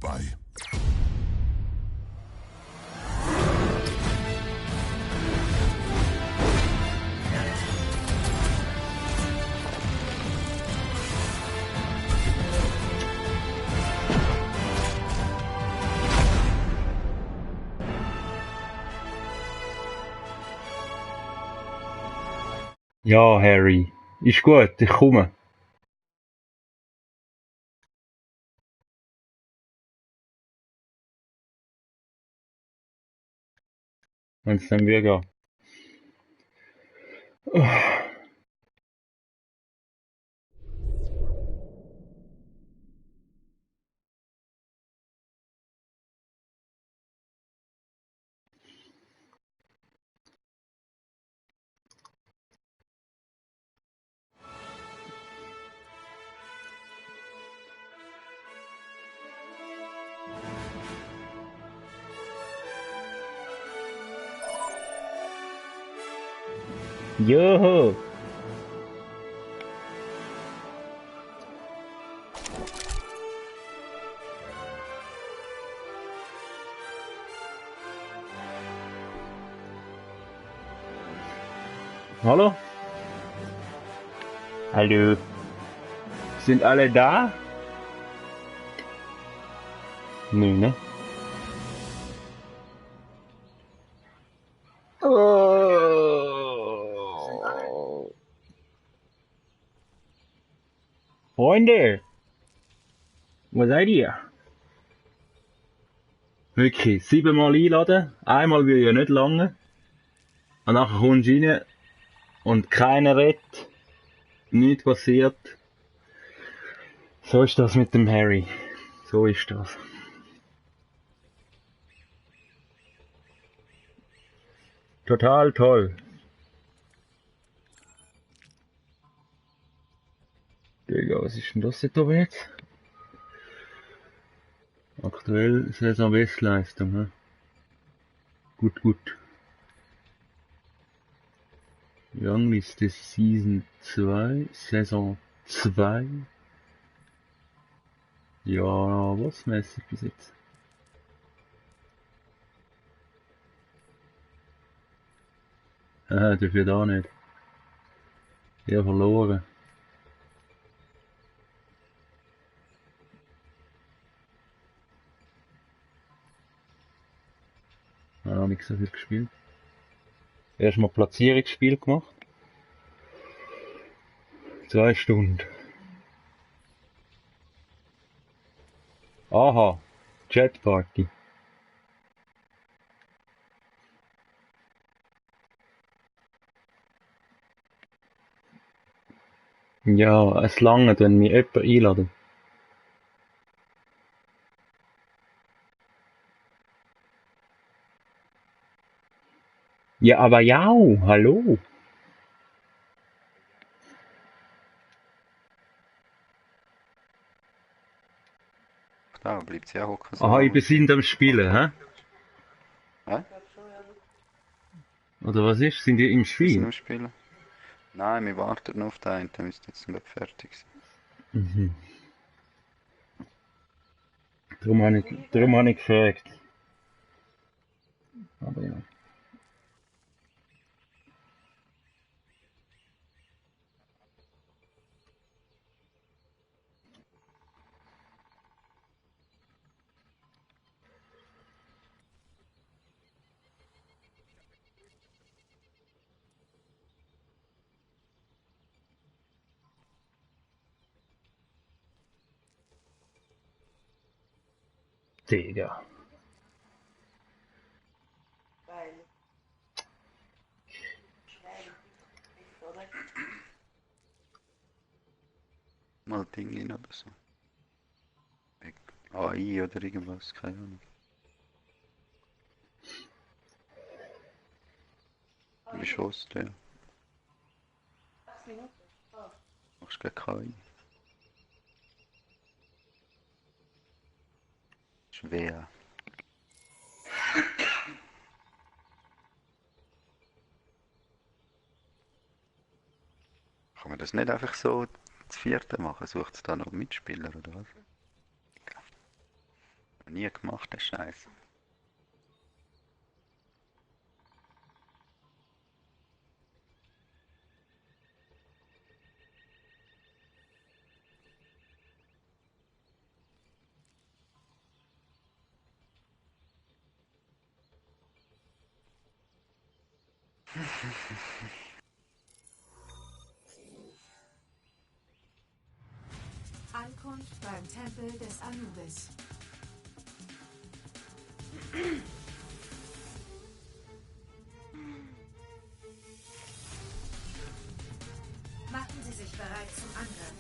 bei. Ja, Harry. Ist gut, ich komme. Wenn's dann wieder geht. Joho! Hallo? Hallo? Sind alle da? Nö, ne? Oh. Freunde, wo seid ihr? Wirklich, 7-mal einladen, einmal will ja nicht lange. Und nachher kommst du rein und keiner redet, nichts passiert. So ist das mit dem Harry. So ist das. Total toll. Digga, was ist denn das da jetzt? Aktuell Saison-Bestleistung, ne? Gut, gut. Rangliste Season 2, Saison 2. Ja, was mäßig bis jetzt? Dafür da nicht. Ja, verloren. Noch nicht so viel gespielt. Erstmal Platzierungsspiel gemacht. 2 Stunden. Aha, Chatparty. Ja, es lange, wenn mich jemand einladen. Ja, aber ja, hallo. Da bleibt sie auch hocken so Aha, ich lange. bin am Spielen, hä? Hä? Oder was ist? Sind die im Wir sind Stream? am Spielen? Nein, wir warten noch auf den einen, der müsste jetzt noch fertig sein. Mhm. Darum habe ich gefragt. Aber ja. Digga. Mal Ding in oder so. AI oder irgendwas, keine Ahnung. Wie schaust du? Ja. Machst du keine KI? Schwer. Kann man das nicht einfach so das vierte machen? Sucht es da noch Mitspieler oder was? Nie gemacht, der Scheiß. Ankunft beim Tempel des Anubis. Machen Sie sich bereit zum Angriff.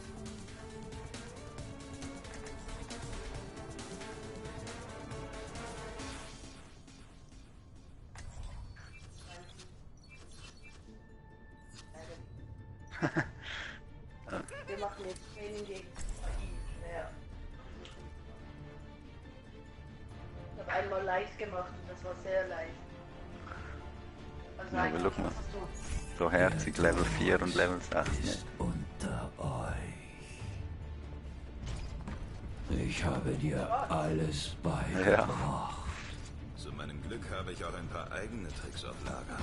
Wir machen jetzt Training gegen KI. Ja. Ich habe einmal leicht gemacht und das war sehr leicht. Also Ja, eigentlich aber schau mal. hast du So herzig, Level 4 und Level 6 nicht. Ist unter euch. Ich habe dir alles beigebracht. Zu meinem Glück habe ich auch ein paar eigene Tricks auf Lager.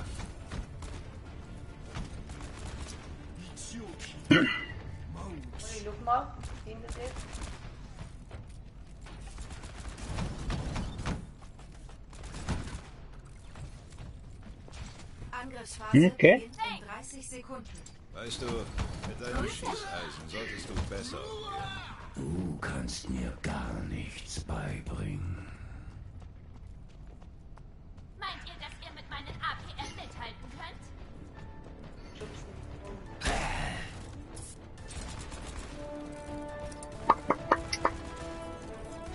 die Luft mal hinter dir. Angriffsphase Okay. beginnt in 30 Sekunden. Weißt du, mit deinem Schießeisen solltest du besser umgehen. Du kannst mir gar nichts beibringen. Meint ihr, dass ihr mit meinen APM mithalten könnt?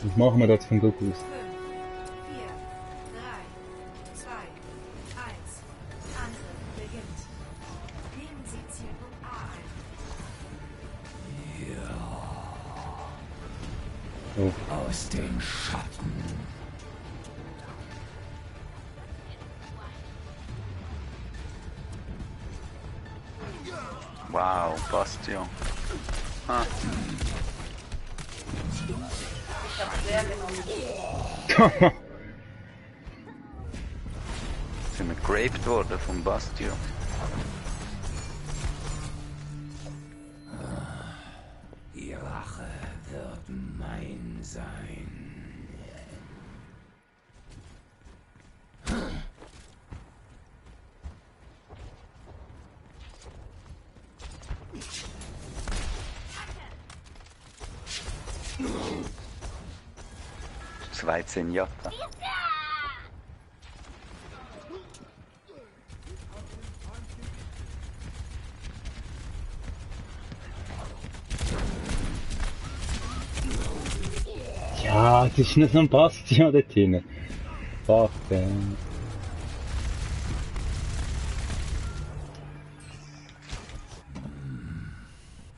Was machen wir jetzt von dort aus? 5, 4, 3, 2, 1. Angriff beginnt. Nehmen Sie Zielpunkt A ein. Aus den Schatten. Wow, Bastion. Ah, Ich habe schwer genommen. sind wir geraped worden vom Bastion. Die Rache wird mein sein. Zwei Zenyatta. Ja, das ist nicht so ein Bastion dort hinten. Fuck,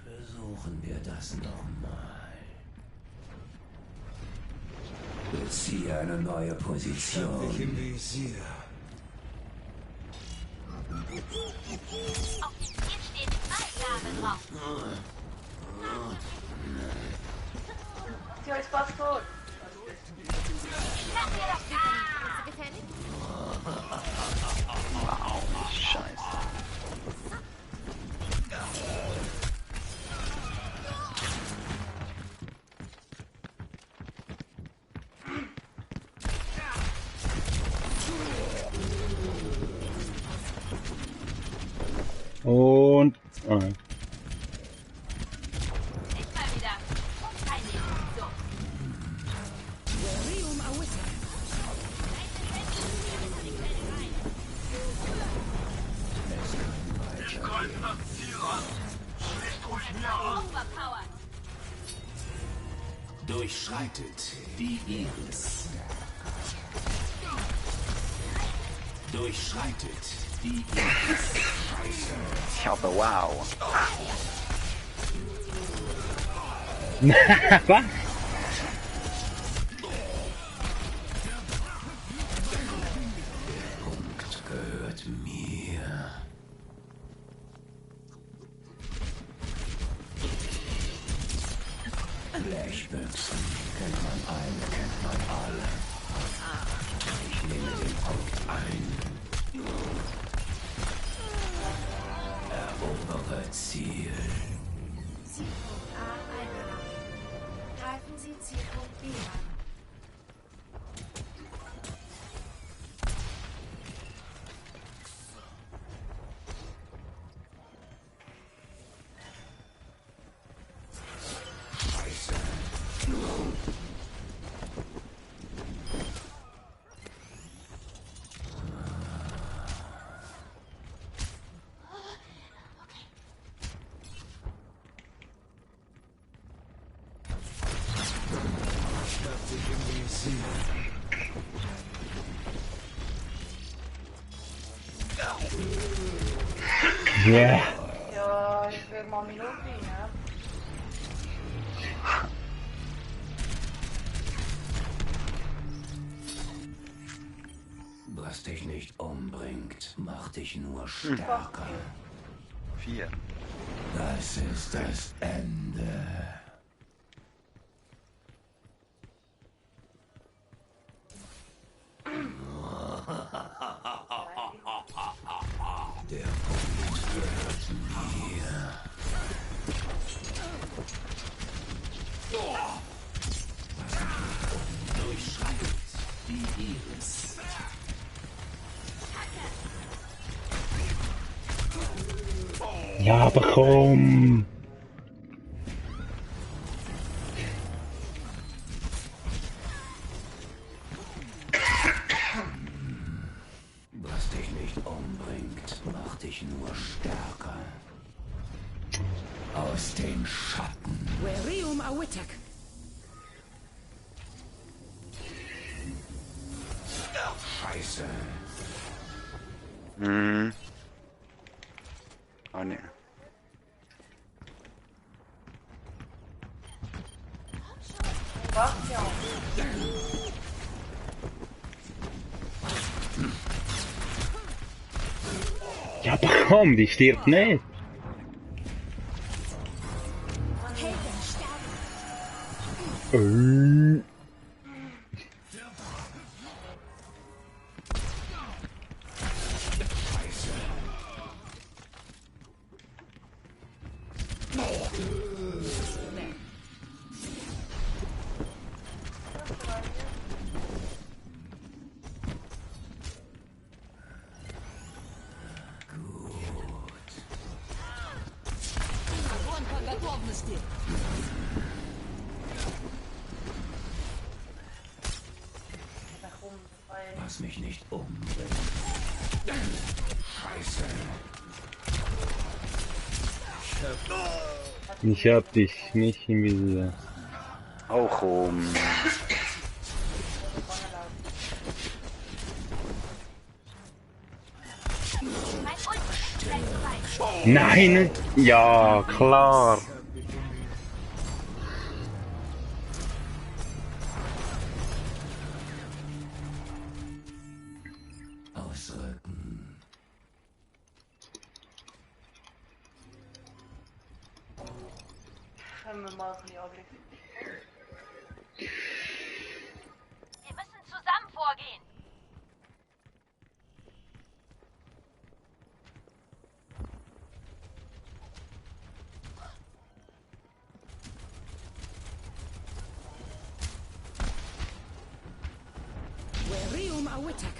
Versuchen wir das nochmal. Beziehe eine neue Position. Im Visier. Auf dem Ziel steht Freigabe drauf. Sie ist fast tot. Lass mir das Bist du gefällig? Wow, Scheiße. Und... Ah, ja. Ich mal wieder. Einnehmen. So. Overpowered. Durchschreitet die Iris. Durchschreitet die Iris. Ja, aber wow. Was? Punkt gehört mir. Blechbüchsen kennt man eine, kennt man alle. Yeah. Ja, ich will mal Minuten, ne? Was dich nicht umbringt, macht dich nur stärker. 4. Das ist das Ende. Der Punkt gehört mir. Durchschreitet die Iris. Ja, aber komm. Was dich nicht umbringt, macht dich nur stärker. Aus den Schatten. Werium Awitak. Scheiße. Mhm. Oh ne. Was ja? Ja, aber komm, die stirbt nicht. Äh. Was mich nicht umbringt. Scheiße. Ich hab dich nicht im Visier. Auch Mein Ult ist gleich bereit. Nein! Ja, klar. Ausrücken. Können wir mal ein bisschen angreifen. Wir müssen zusammen vorgehen. Werium Awitak.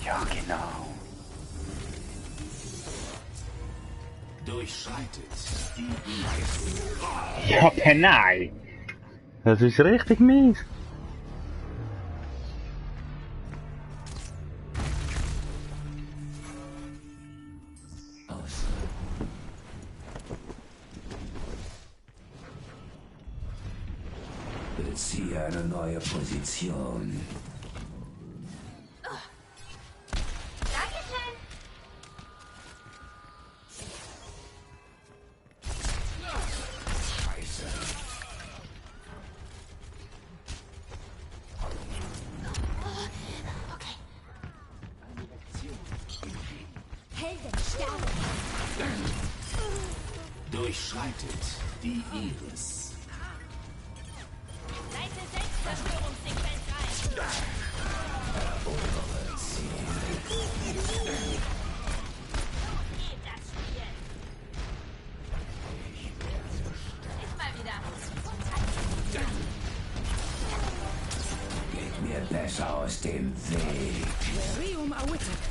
Ja, genau. Durchschreitet die Iris. Ja, Penai. Das ist richtig mies. Ausrücken. Beziehe eine neue Position. Dankeschön. Scheiße. Okay. Durchschreitet die Iris. Leite Selbstzerstörungssequenz rein. Obere Ziel. Geht das Spiel. Ist mal wieder. Geht mir besser aus dem Weg. Werium Awitak.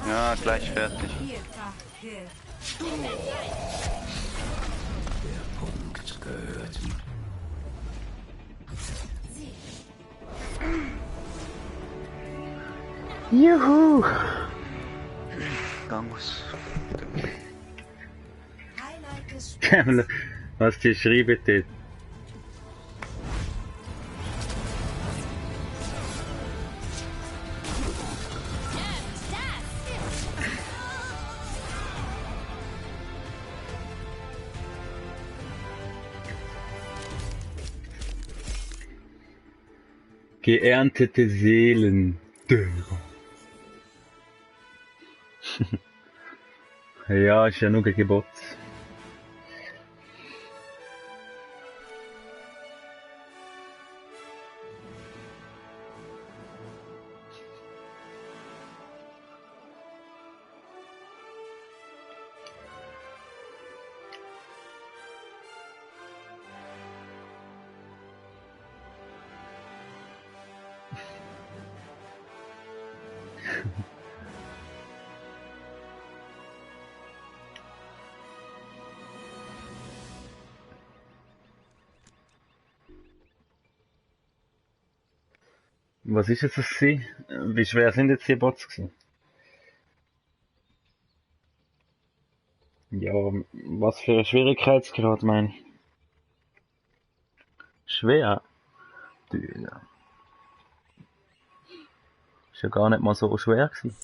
Ja, gleich fertig. Der Punkt gehört mir. Juhu! Gangos. Was die schreiben dort? Geerntete Seelen. Ja, ist ja nur gegen Bots. Was ist jetzt das gewesen? Wie schwer sind jetzt die Bots gewesen? Ja, was für ein Schwierigkeitsgrad meine ich? Schwer? Ja. Ist ja gar nicht mal so schwer gewesen.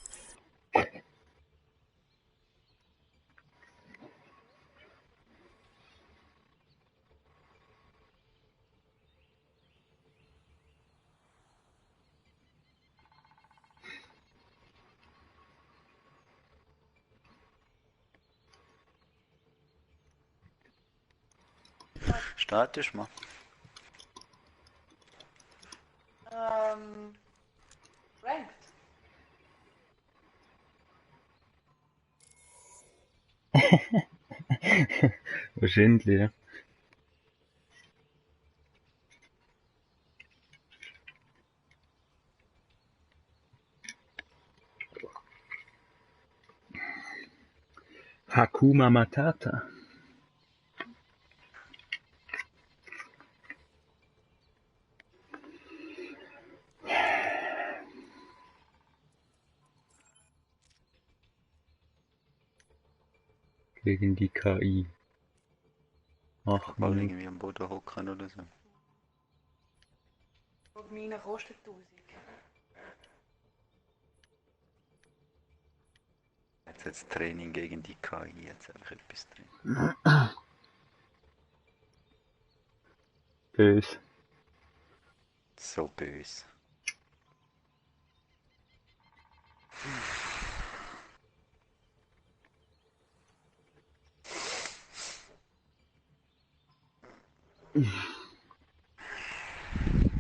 Statisch mal. Ranked. Wahrscheinlich, ja. Hakuna Matata. Gegen die KI. Ach, Mal irgendwie am Boden hocken oder so. Meine kostet 1000. Jetzt Training gegen die KI, jetzt einfach etwas drin. böse. So böse.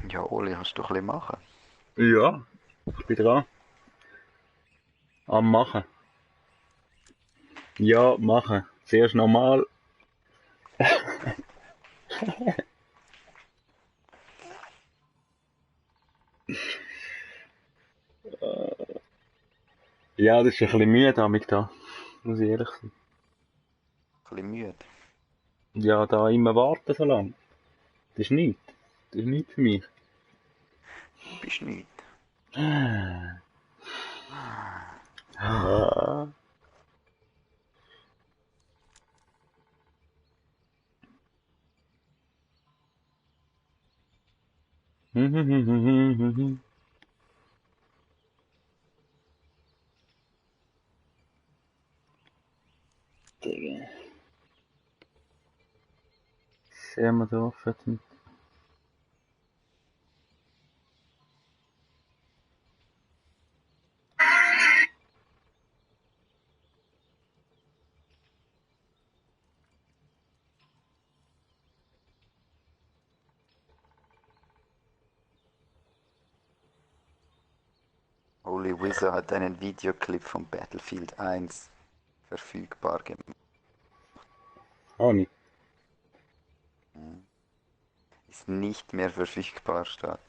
Ja, Oli, hast du doch ein bisschen machen. Ja, ich bin dran. Am Machen. Ja, machen. Zuerst normal. Ja, das ist ein bisschen müde damit da. Muss ich ehrlich sein. Ein bisschen müde. Ja, da immer warten so lange. Das ist nichts. Das ist nichts für mich. Du bist nicht. Ah. Digga. Sehen wir da offen. Holy Wizard hat einen Videoclip von Battlefield 1 verfügbar gemacht. Auch nicht. Ist nicht mehr verfügbar, statt.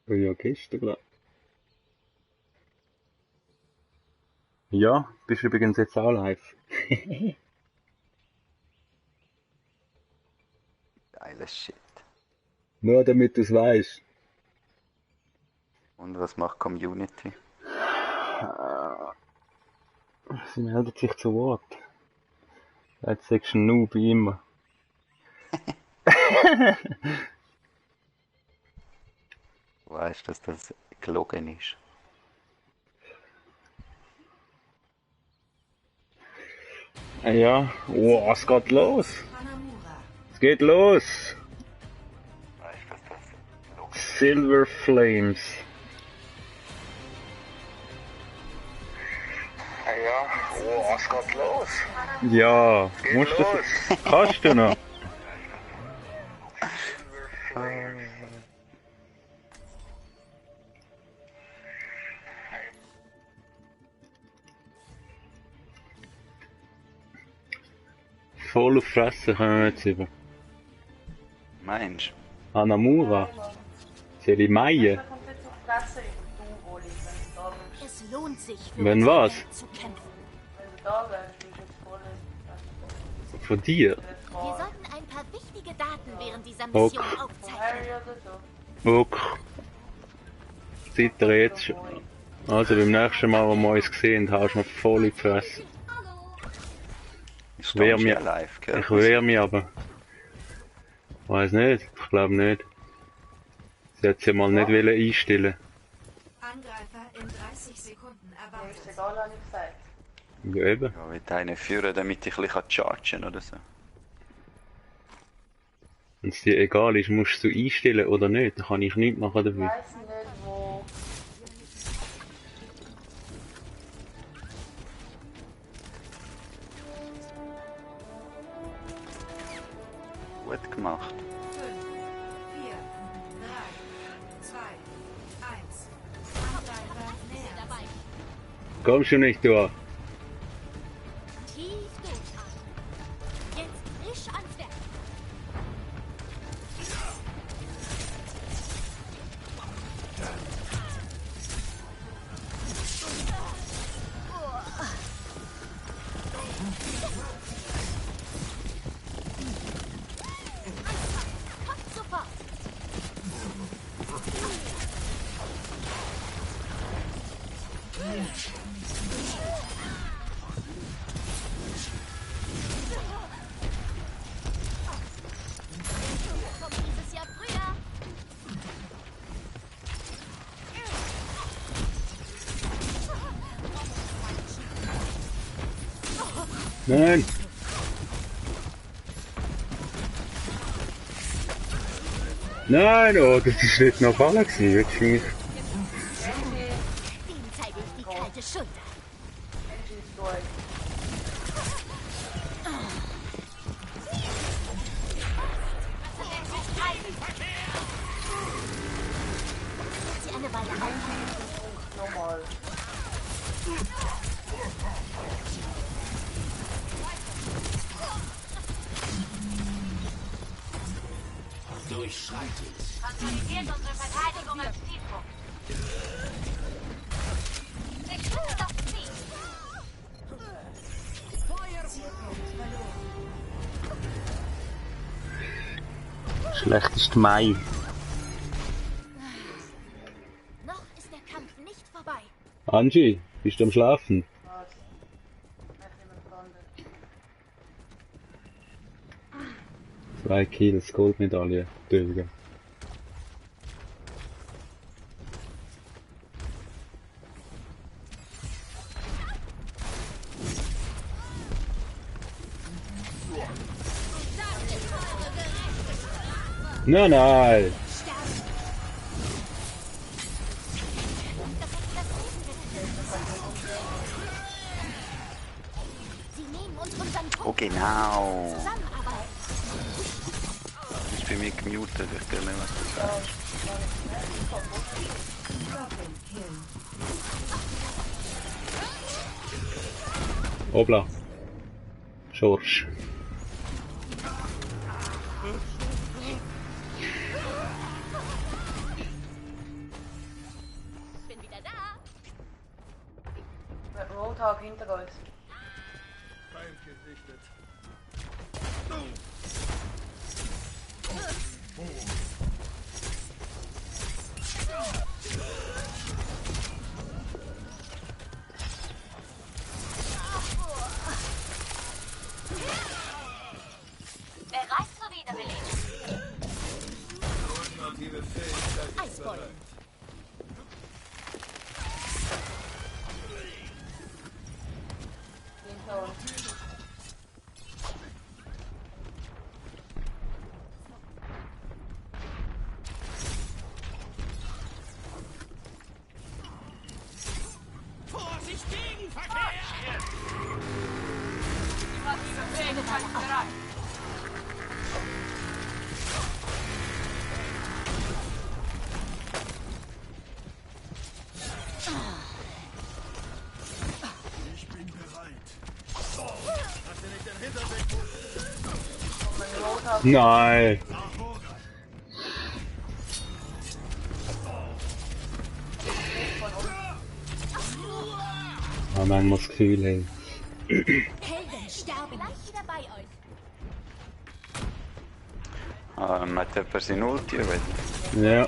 Oh ja, gestern, glaub. Ja, bist übrigens jetzt auch live. Geiles Shit. Nur damit du es weißt. Und was macht Community? Sie meldet sich zu Wort. Jetzt sagst du ein Noob immer. Du weißt, dass das gelogen ist. Ah ja, oh, es geht los. Hanamura. Es geht los. Weißt, dass das gelogen ist. Silver Flames. Ah ja, oh, es geht los. Ja, musst du das? Kannst du noch? Voll auf Fresse kommen wir jetzt über. Meinst Hanamura. Soll ich meien? Man kommt jetzt auf die Fresse über du, Oli, wenn du da bist. Es lohnt sich, für Wenn unser was? Recht zu kämpfen. Wenn du da wärst, bist du jetzt voll in Von dir? Wir sollten ein paar wichtige Daten während dieser Ok. Mission Von aufzeichnen. Harry oder so. Ok. Seid ihr jetzt schon? Also beim nächsten Mal, wo wir uns sehen, haust du mir voll in die Fresse. du? Wer Stehst mir- ja live, gell? Ich wehre mich aber. Weiß nicht, ich glaube nicht. Sie hat sie mal nicht wollen einstellen. Angreifer in 30 Sekunden Mir erwartet. ist egal, habe ich gesagt. Ja, eben. Ja, will einen führen, damit ich ein bisschen chargen oder so. Wenn es dir egal ist, musst du einstellen oder nicht, dann kann ich nichts machen Ich dafür. weiss nicht, wo. Gut gemacht. 5, 4, 3, 2, 1. Angreifer näher. Dabei. Komm schon nicht durch. Tief durchatmen. Jetzt frisch ans Werk. Kommt sofort. Kommt dieses Jahr früher. Nein! Nein, oh, das ist nicht noch Falle gewesen, willst du mich? Dem zeige ich die kalte Schulter. Mensch ist durch. Sie eine Weile auf. Nochmal. Durchschreitet. Konsolidiert unsere Verteidigung als Zielpunkt. Ich will das Ziel. Schlechteste Mai. Noch ist der Kampf nicht vorbei. Angie, bist du am Schlafen? Was? Ich bin nicht mehr 2 Kills, Goldmedaille, Töge. Nein, nein! Sie nehmen uns unseren Oh Punkt. genau. Zusammenarbeit. Das ist bei mir gemutet, ich will nicht, was du sagst. Doppel Kill. Obla. Schorsch. Bin wieder da. Roadhog hinter uns. Nein. Ah, manchmal das Gefühl, hey. Helden sterben gleich wieder bei euch. Ah, dann hat jemand sein Ulti wieder. Ja.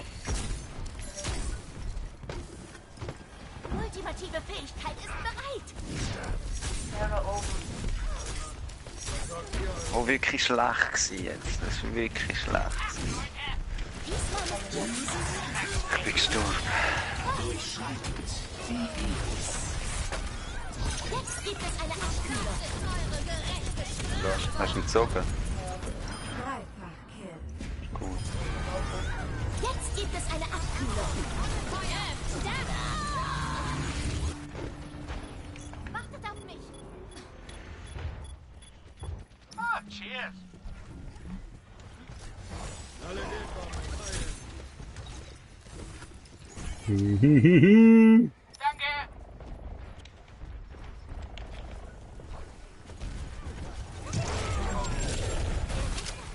Ultimative Fähigkeit ist bereit. Ja, da oben. Oh, wirklich schlecht gewesen jetzt. Das ist wirklich schlecht. Ich bin gestorben. Jetzt gibt es eine Abkühlung. Hast du ihn gezogen? Dreifach Kill. Gut. Jetzt gibt es eine Abkühlung. Wartet auf mich.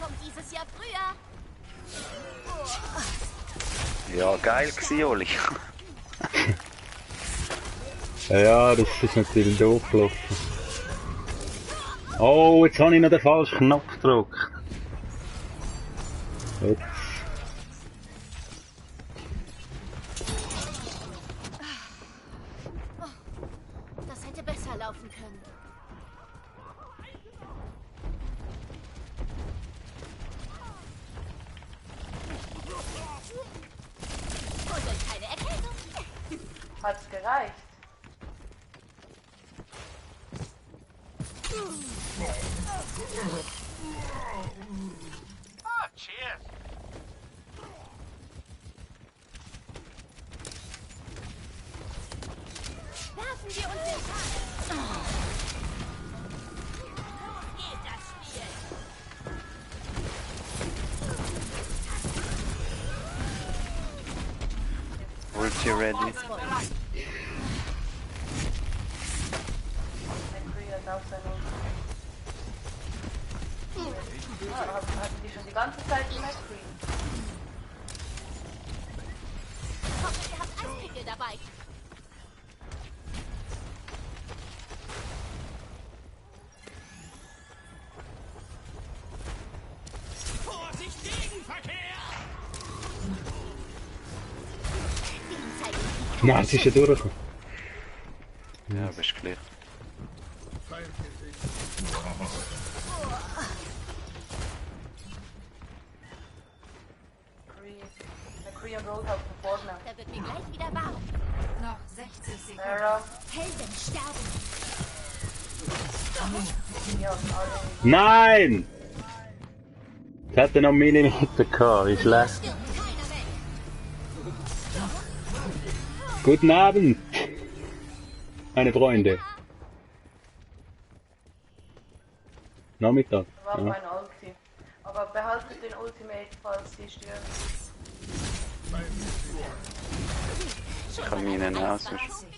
Kommt dieses Jahr früher. Ja, geil gewesen, Oli. Ja, das ist natürlich doof gelaufen. Oh, jetzt habe ich noch den falschen Knopf gedrückt. Jetzt. Das hätte besser laufen können. Und euch keine Erkältung. Hat's gereicht? Werfen wir uns den Tag. Geht das Spiel. Ulti ready. Der Kree hat auch sein Ulti. Hatten die schon die ganze Zeit die McCree? Ich hoffe, ihr habt Eispickel dabei. Nein, es ist ja durchgekommen. Ja, bist gleich. McCree und Roadhouse von vorne. Da wird mir gleich wieder warm. Noch 60 Sekunden. Sarah, Helden sterben. ja, und alle. Nein! Es hätte noch Millimeter gehabt, wie schlecht. Stirbt keiner weg. Guten Abend, meine Freunde. Nachmittag. War Ja. mein Ulti. Aber behaltet den Ultimate, falls sie stirben. Ich kann meinen aus. Dann nimmst du ihn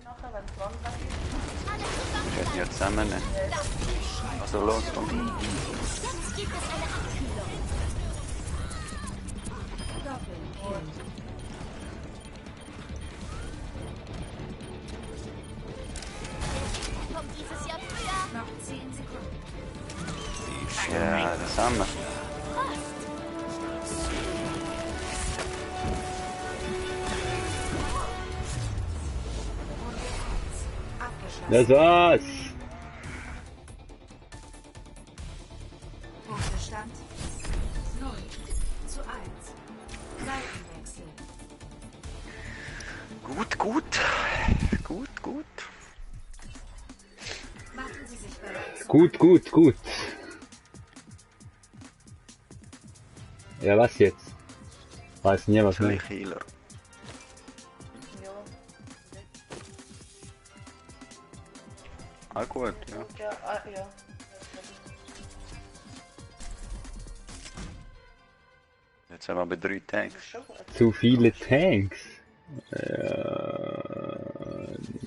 nachher, wenn es Wand weg ist. Wir hätten ja zusammen. Also los, komm. Jetzt gibt es eine Abkühlung. Kommt dieses Jahr früher. Noch 10 Sekunden. Ja, das haben wir. Abgeschlossen. Das war's. Punktestand 0:1. Seitenwechsel. Gut, gut. Gut, gut. Machen Sie sich bereit zum Gut, gut, gut. Ja, was jetzt? Weiß nie, was mehr. Vielleicht Healer. Ja. Ah gut, ja. Ja, ja. Jetzt haben wir aber 3 Tanks. Das ist schon gut. Zu viele Tanks.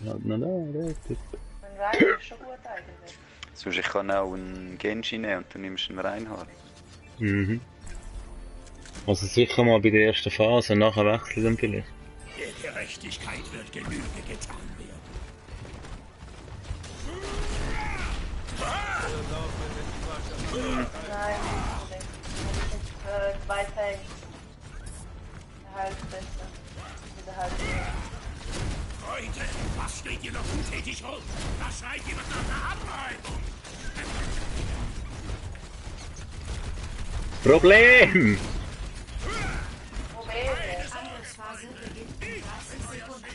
Halt noch da, der Typ. Ein Rein ist schon gut eigentlich. Sonst ich kann auch einen Genji nehmen und du nimmst einen Reinhardt. Mhm. Also sicher mal bei der ersten Phase und nachher wechseln dann vielleicht. Der Gerechtigkeit wird Genüge getan werden. Nein, nicht. 2 Tanks. Der Hals besser. Der Hals mehr. Leute, was steht ihr noch untätig rum? Da schreit jemand nach einer Abreibung. Problem! Probleme. Angriffsphase beginnt in 30 Sekunden.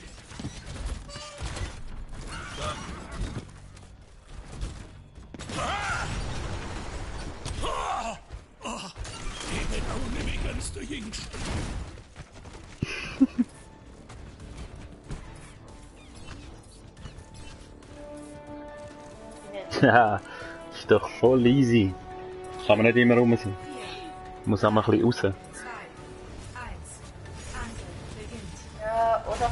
Eben ohne mich ganz durch ihn. Ja, ist doch voll easy. Kann man nicht immer rum sein. Muss auch mal ein bisschen raus. 2, 1. Angriff beginnt. Ja, oder?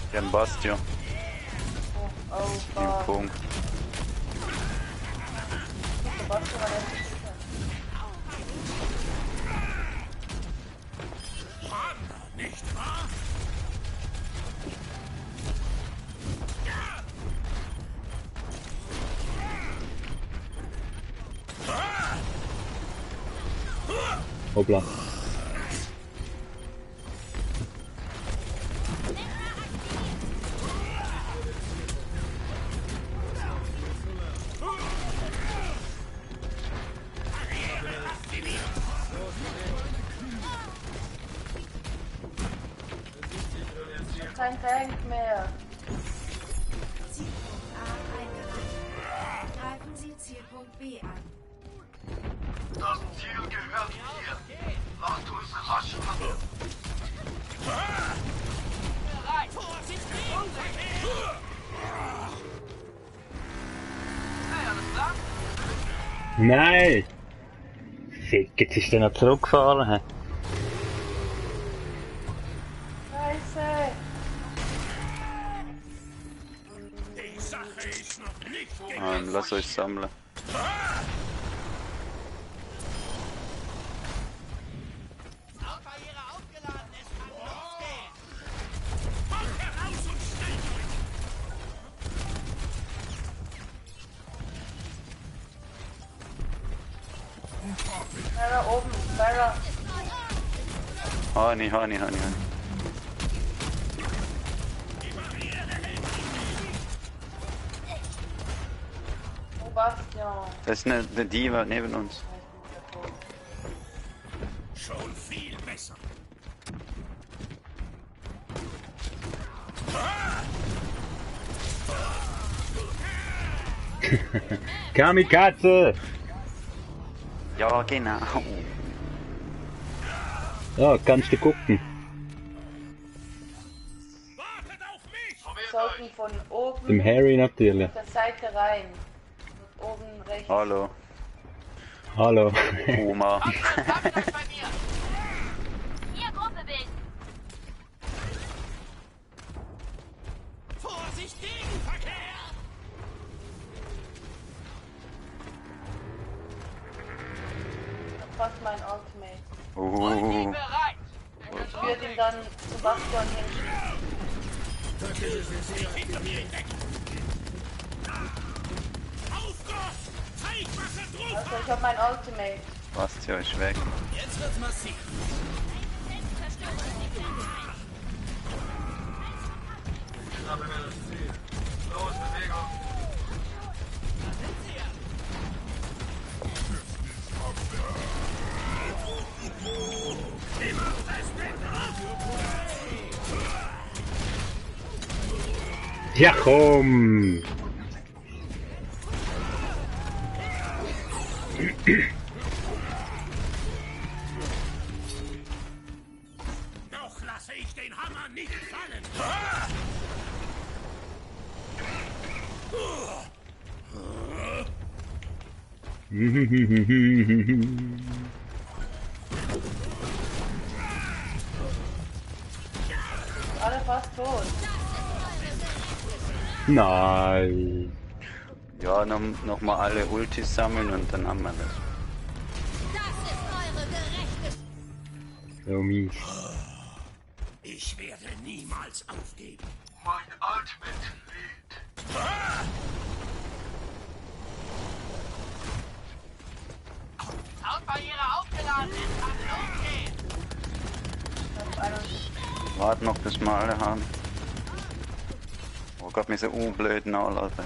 Ich hab einen Bastion. Oh, Im fuck. Punkt. Der Bastion war nicht sicher. Nicht wahr? Hoppla. Kein Tank mehr. Zielpunkt A eingenommen. Greifen Sie Zielpunkt B an. Das Ziel gehört dir. Lasst uns rasch machen. Nein! Fick, jetzt ist der noch zurückgefahren. Hä? Scheiße. Die Sache ist noch nicht Lass euch sammeln. Barra oben. Barra. Hani. Oh, Bastion. Das ist eine Diva neben uns. schon viel besser. Kamikaze! Ja, genau. Ja, kannst du gucken. Wartet auf mich! Sollten von oben Dem Harry natürlich. auf der Seite rein. Und oben rechts. Hallo, Hallo. Oma. Hier Gruppe bilden. Vorsicht, Gegenverkehr! Fast mein Ultimate. Ich würde ihn dann zu Bastion hinschieben. Hinter mir in Deckung! Aufgott! Zeig, was er drauf Also ich habe mein Ultimate. Bastion ist weg. Jetzt wird's massiv. Los, Bewegung. Ja, komm! Noch lasse ich den Hammer nicht fallen. Alle fast tot. Nein. Ja, noch mal alle Ultis sammeln und dann haben wir das. Das ist eure gerechte... So mies. Ich werde niemals aufgeben. Mein Ultimate lädt. Soundbarriere aufgeladen, es kann losgehen. Warte noch, bis wir alle haben. Oh Gott, wir sind blöd now, Leute.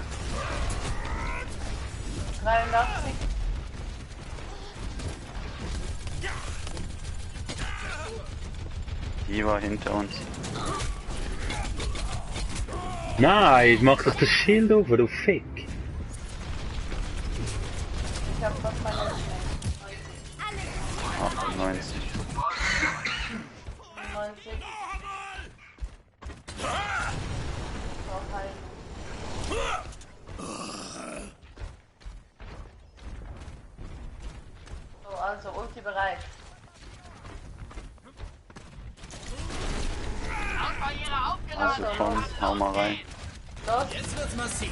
83. Die war hinter uns. Nein, mach doch das Schild auf, du Fick. Ich hab fast meine 98. 90. Aufhalten. So, also Ulti bereit. Soundbarriere aufgeladen. Also komm, hau mal rein. Los. Jetzt wird's massiv.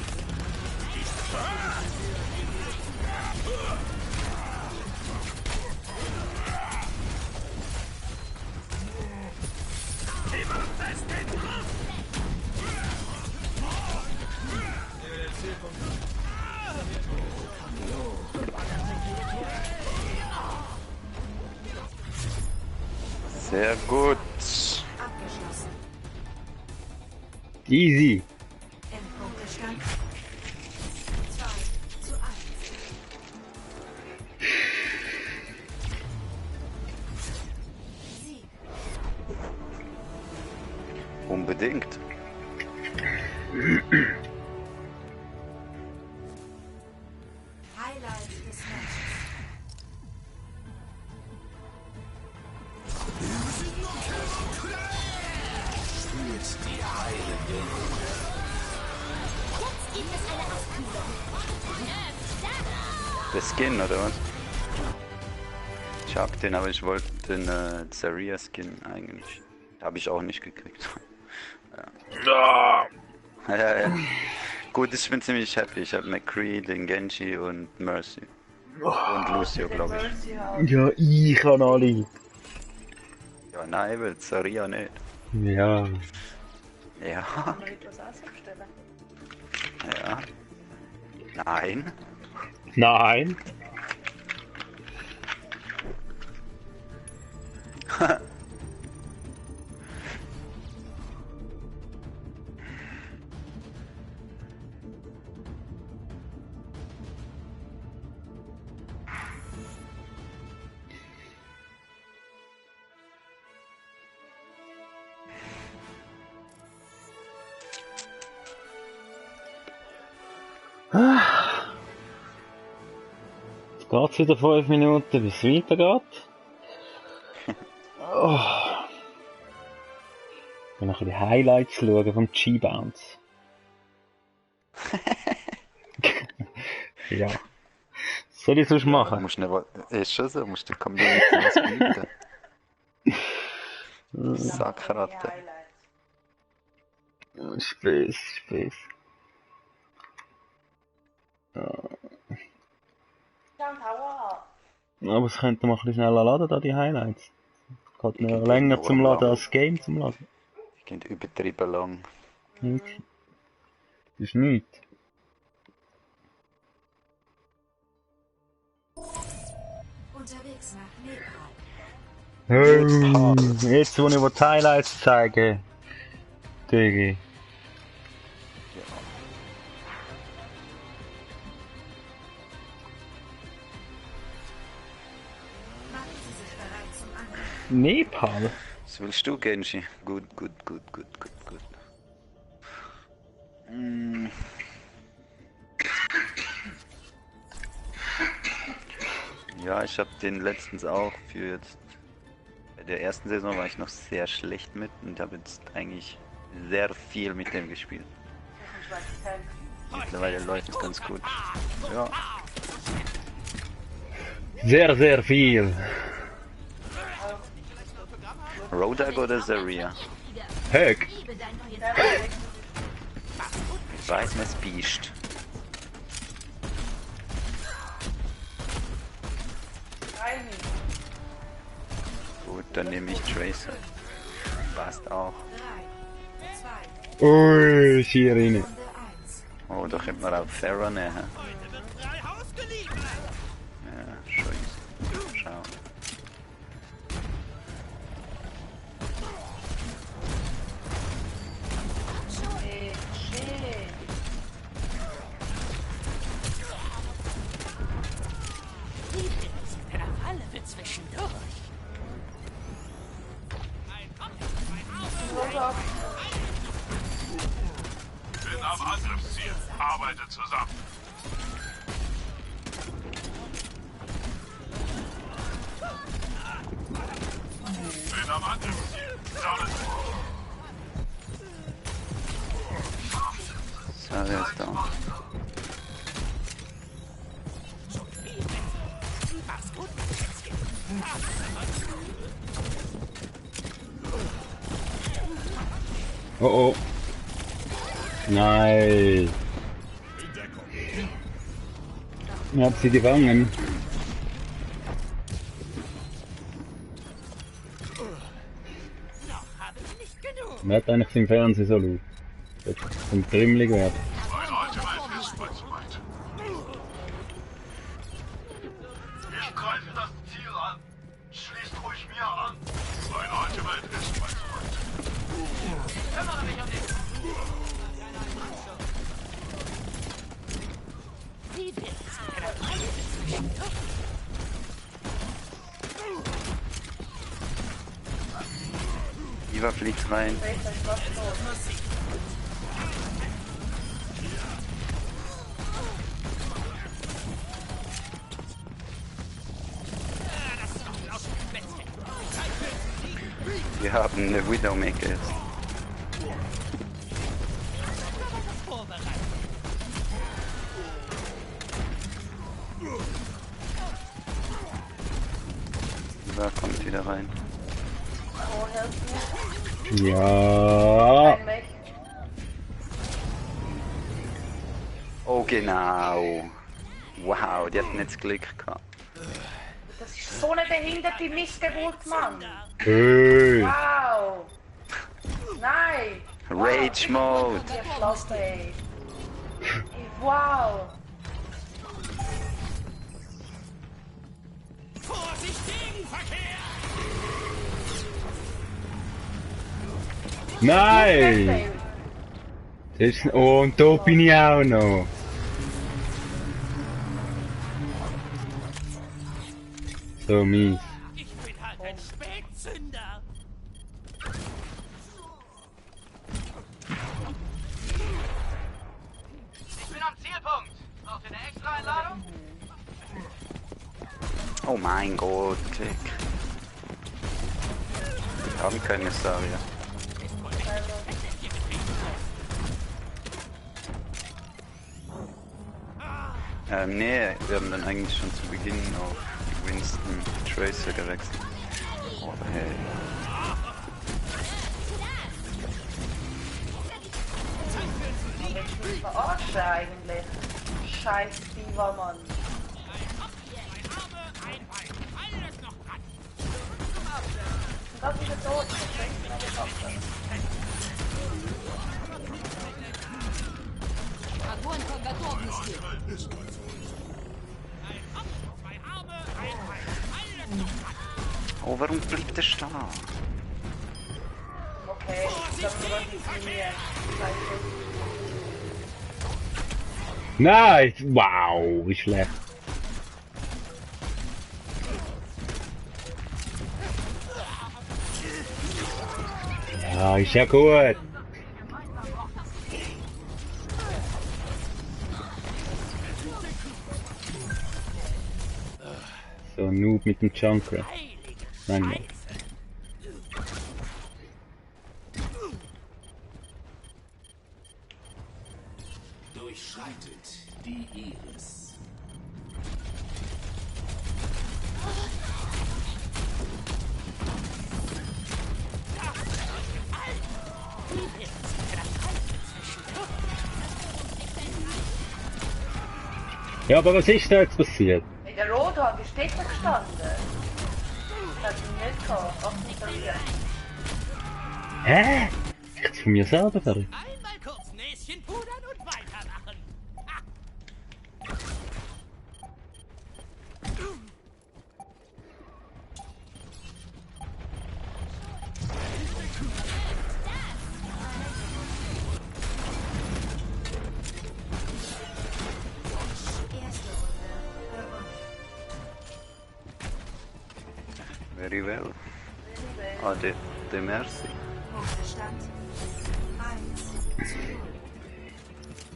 Sehr gut. Abgeschlossen. Easy. Endpunktestand 2:1. Sieg. Unbedingt. Highlight des Matches. Jetzt gibt es eine Abkühlung. Der Skin, oder was? Ich hab den, aber ich wollte den Zarya Skin eigentlich. Habe ich auch nicht gekriegt. Ja. Ja. Gut, ich bin ziemlich happy. Ich habe McCree, den Genji und Mercy. Und Lucio, glaube ich. Mercy haben. Ja, ich kann alle. Ja, nein, weil Zarya nicht. Ja. Ja, Kann man etwas ausstellen? ja. Nein. Nein. Jetzt geht's wieder 5 Minuten, bis es weitergeht. Oh. Ich will noch die Highlights schauen vom G-Bounce. Ja. Was soll ich sonst Du machen? musst nicht, ist schon so, musst die Community was bieten. Sackratte. Highlights. Spaß. Dann Tower. Aber es könnte mal ein bisschen schneller laden, da die Highlights. Geht noch geht länger nur zum lang. Laden als das Game zum Laden. Die gehen übertrieben lang. Okay. Das ist nichts. Unterwegs nach Nepal. Jetzt, wo ich die Highlights zeige. Digi. Machen Sie sich bereit zum Angriff. Nepal? Was willst du, Genji? Gut. Mm. Ja, ich habe den letztens auch für jetzt. Bei der ersten Saison war ich noch sehr schlecht mit und habe jetzt eigentlich sehr viel mit dem gespielt. Ich weiß nicht, Mittlerweile läuft es ganz gut. Ja. Sehr, sehr viel. Rodag oder Zarya? Höck. Weiß man es biest. Gut, dann nehme ich Tracer. Passt auch. 3, 2, Ui, hier rein. Oh, da könnte man auch Pharah nehmen. Ja, scheiße. Schau. Bin am Angriffsziel. Arbeite zusammen. Bin am Angriffsziel. Sammelt. Zarya ist down. Oh oh. Nein. Ich hab sie gefangen. Wer hat eigentlich im Fernsehen so laut? Das zum Trimmelig werden. Mein Ultimate ist bald soweit. Ich greife das Ziel an. Schließt euch mir an. Mein Ultimate ist bald soweit. Kümmere mich um den. Diva fliegt rein. Wir haben eine Widowmaker jetzt. Diva kommt wieder rein. Ja. Oh genau. Wow, die hatten jetzt Glück gehabt. Das ist so eine behinderte Missgeburt, Mann. Hey. Wow. Nein. Rage Mode. Die Schlappe, ey. Wow. Nein. Das ist, oh, und da bin ich auch noch. So mies. Ich bin halt ein Spätzünder. Ich bin am Zielpunkt. Braucht ihr eine extra Einladung? Oh mein Gott, Klick. Wir haben keine Zarya. Nee, wir haben dann eigentlich schon zu Beginn auf Winston Tracer gewechselt. Oh, hey. Verarschen eigentlich. Scheiß Diva, Mann. Das ist ein Tod. Das bringt mir nicht ab. Огонь по готовности. Oh, warum bleibt der stehen? Okay, dann muss ich mir. Nein. Wow, wie schlecht. Ja, ist ja gut. So, Noob mit dem Junker. Nein. Durchschreitet die Iris. Ja, aber was ist da jetzt passiert? In der Roadhog ist dort gestanden. Das hat ihn nicht gehabt. 48. Hä? Ich hab's von mir selber fertig. Einmal kurz Näschen pudern und weitermachen. Erste Runde gewonnen. Very well. Ah, de merci. Punktestand 1:0.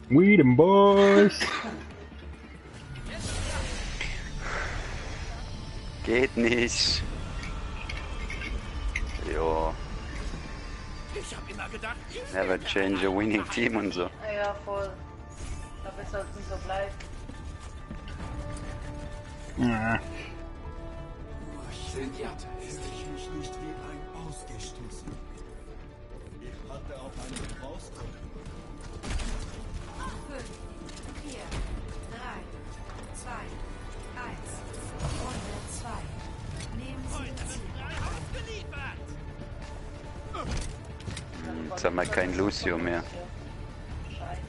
We them boys! Geht nicht. Ja, Ich hab immer gedacht, ich never change a winning team und so. Ja, voll. Aber es sollte so bleiben. Ah. Zenyatta ist Ich mich nicht wie ein Ausgestoßen. Ich hatte auf einen Gebrauchsgrund. 5, 4, 3, 2, 1. Runde 2. Nehmen Sie Ziel. ausgeliefert. Jetzt haben wir kein Lucio mehr. Scheiße.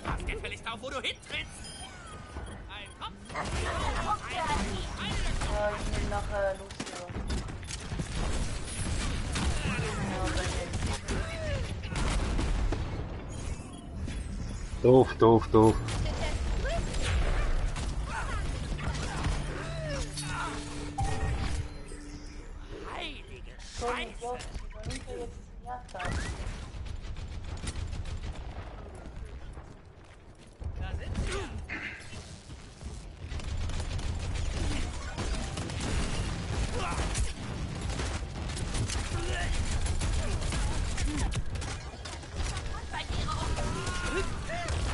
Pass gefälligst auf, wo du hintrittst. Ein Kopf. Ja, ich nehme noch Lucio. Ja, aber jetzt. Doof, doof, doof. Heilige So ein Scheiße. Idiot. Übernimmt er jetzt die Jagd an? Da sind sie ja.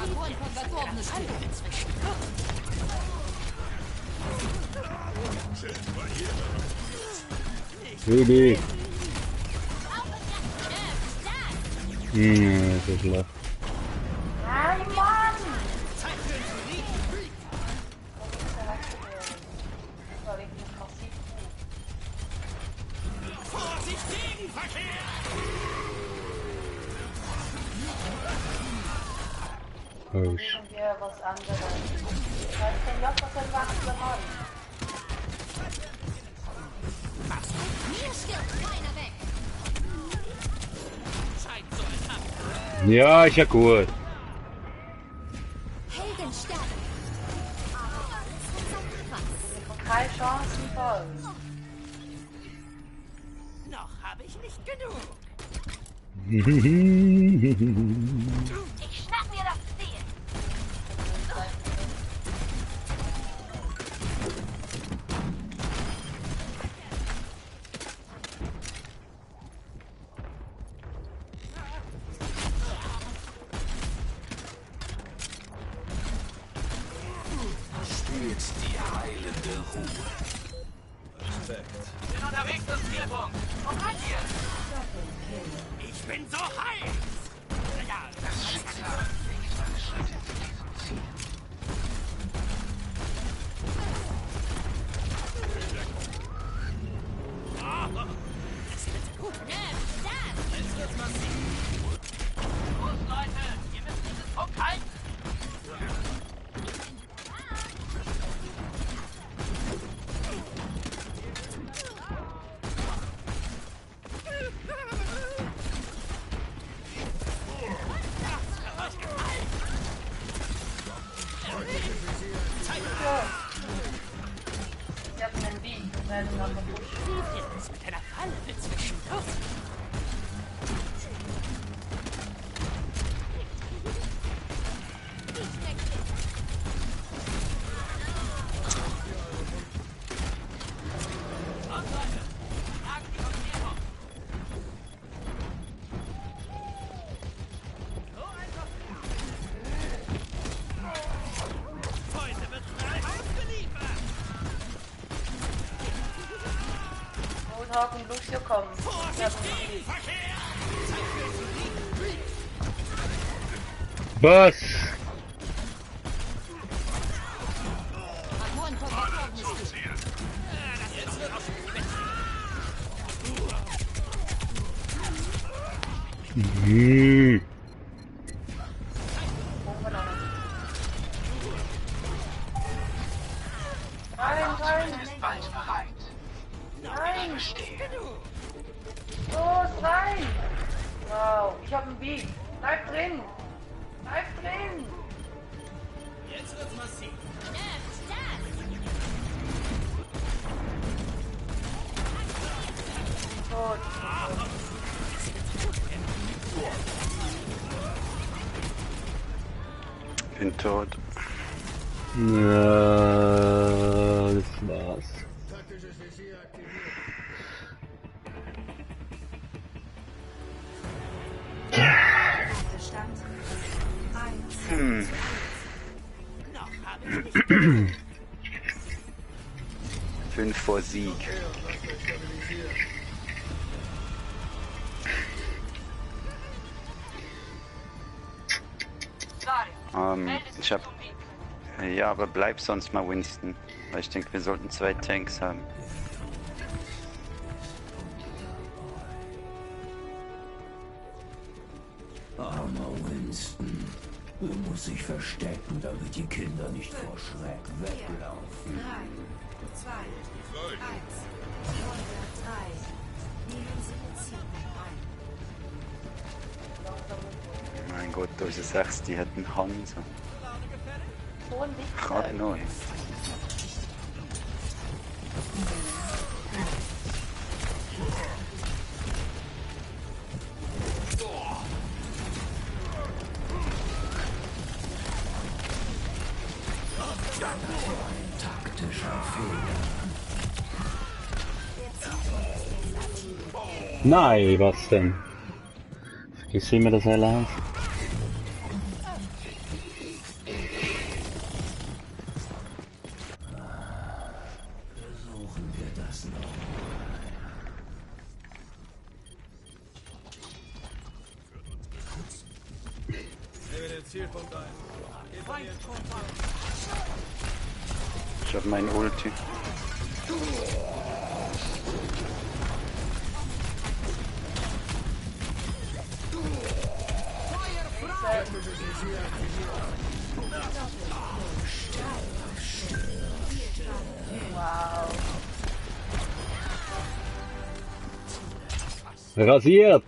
Огонь по готовности. Baby. So schlecht. Nein, Mann! Zeit für ein Turnier. Das ist der Letzte gewesen. Das war wirklich massiv gut. Vorsicht, Gegenverkehr. Oh, Nehmen wir was anderes. Was ist denn das, was ein wachsender Mann? Mir stirbt keiner weg. Scheint so ein Kampf. ja, ist ja gut. Heldenstärke. Aber alles hat seinen Preis. Und keine Chancen voll. Noch habe ich nicht genug. Ich schnapp mir das Ziel. spürt die heilende Ruhe. Bin unterwegs zum Zielpunkt. Wo seid ihr? Ich bin so heiß. Ja, das ist klar. Los, Leute, ihr müsst diesen Punkt halten. morgen Lucio kommen. Wir haben ihn. Was? Hm. Nein! Los, rein! Wow, ich hab einen Beat. Bleib drin! Bleib drin! Jetzt wird's massiv. Tot. Bin tot. Ja, das war's. Stand 5 vor Sieg. Ich hab... Ja, aber bleib sonst mal Winston. Weil ich denke, wir sollten 2 Tanks haben. Armer Winston. Er muss sich verstecken, damit die Kinder nicht vor Schreck weglaufen. 3, 2, 1. Runde 3. Nehmen Sie Ihr Ziel ein. Mein Gott, du sagst, die hätten Hansa. So ein Wichser. Gerade neu. Taktischer Fehler. Nein, was denn? Vergiss immer das allein. Versuchen wir das noch. Nehme den Zielpunkt ein. Ich hab mein Ulti. Wow. Rasiert!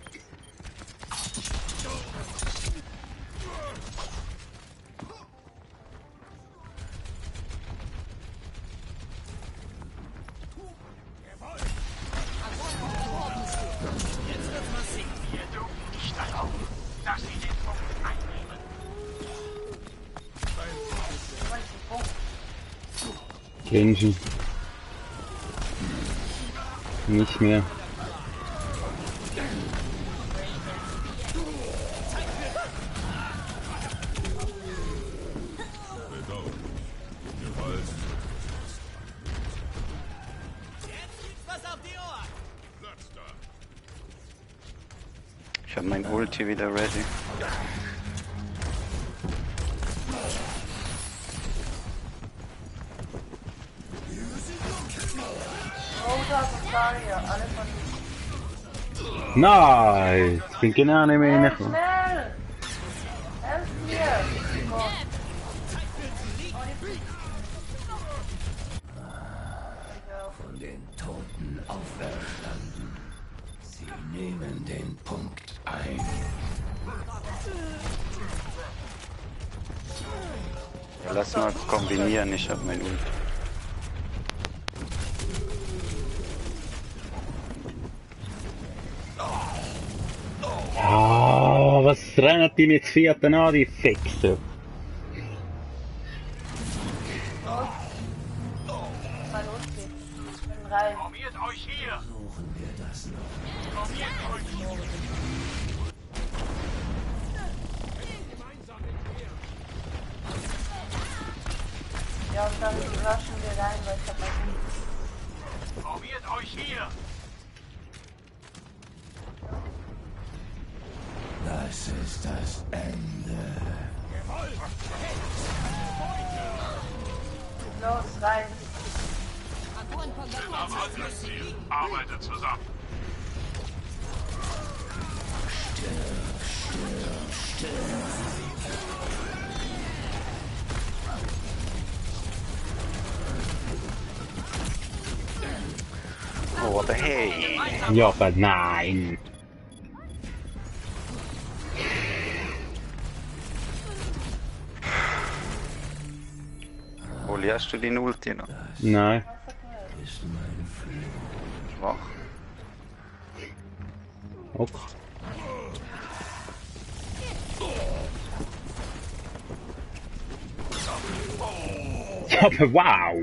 Genji. Nicht mehr. Ich hab mein Ulti wieder ready. Alle von Nein, ich bin genau nicht mehr reingekommen. schnell! Helft mir! Gott. Von den Toten auferstanden. Sie nehmen den Punkt ein. Ja, lass mal kombinieren, ich hab mein Ulti. Ah, was rennen die mit 4. an, die Fixer? Mein Ulti. Ich bin rein. Formiert euch hier! Suchen wir das noch. Formiert euch! Ja, und dann rushen wir rein, weil ich hab mein Formiert euch hier! Das ist das Ende. Los, rein. Erwartet Ziel. Arbeitet zusammen. Oh, aber hey. Ja, aber nein. Oli, hast du den Ulti noch? Nein. Schwach. Ok. Ja, aber wow.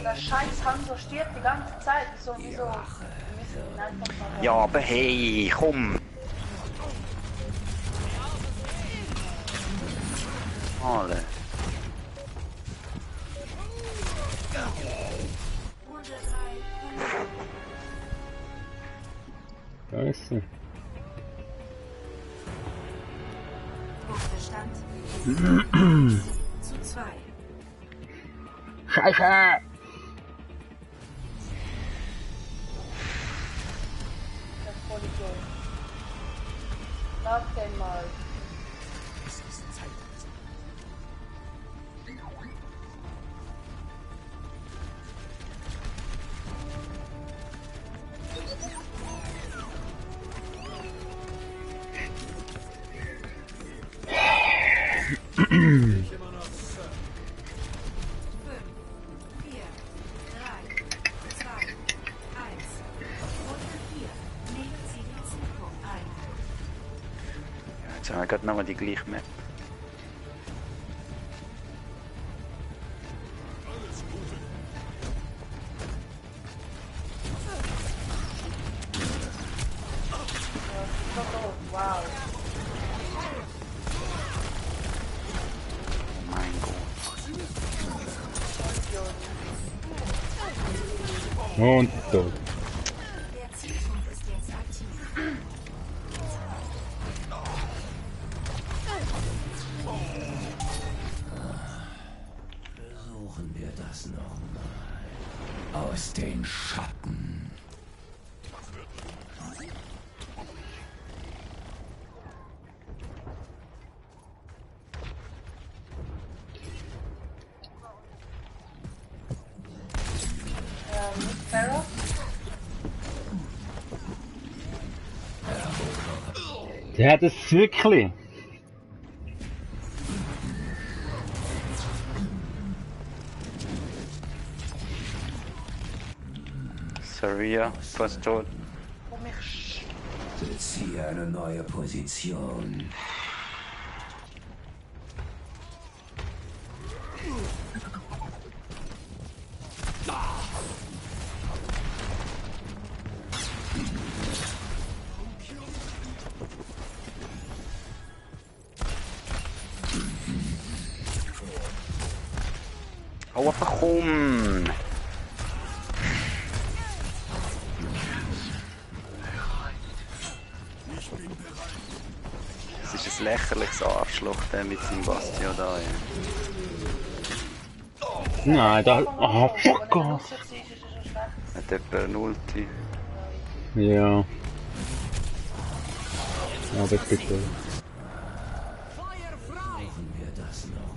Der scheiß Hanzo stirbt die ganze Zeit. Wieso? Wir müssen ihn einfach mal... Ja, aber hey, komm. Alle. Scheiße. Punktestand zu 2. Scheiße. Das Vollidiot. Sag den mal. Jetzt haben wir gerade nochmal die gleiche Map. Wow. Mein Gott. Und tot. Der Zielpunkt ist jetzt aktiv. Versuchen wir das nochmal. Aus den Schatten. Pharaoh? Der hat es wirklich. Saria, fast tot. Komm ich... Beziehe eine neue Position. Hau einfach rum! Das ist ein lächerliches Arschloch, der mit seinem Bastion da. Ja. Nein, da. Ah, fuck off. Hat jemand ein Ulti? Ja. Aber bitte. Versuchen wir das nochmal.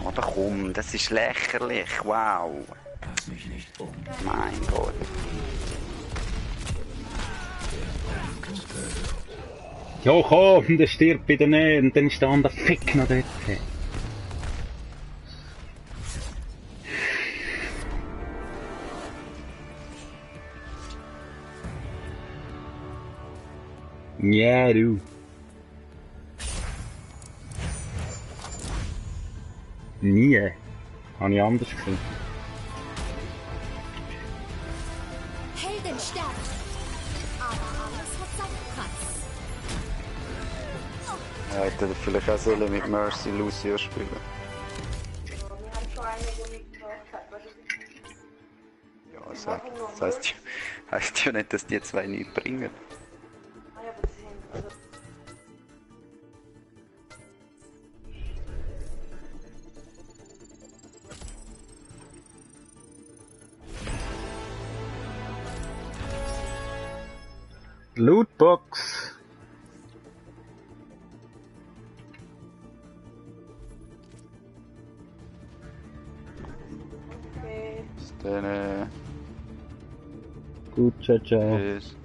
Aber komm, das ist lächerlich, wow. Pass mich nicht um. Mein Gott. Ja, komm, der stirbt bei der Nähe und dann ist der andere Fick noch dort. Ja, du. Nie. Habe ich anders gesehen. Helden sterben. Aber alles hat seinen Preis. Ja, hätte er vielleicht auch sollen mit Mercy Lucio spielen. Wir haben schon einige mitgebracht, aber Ja, das heisst ja nicht, dass die zwei nichts bringen. aber sie sind. Also, Lootbox. okay. Dann Gut, ciao, ciao. ist.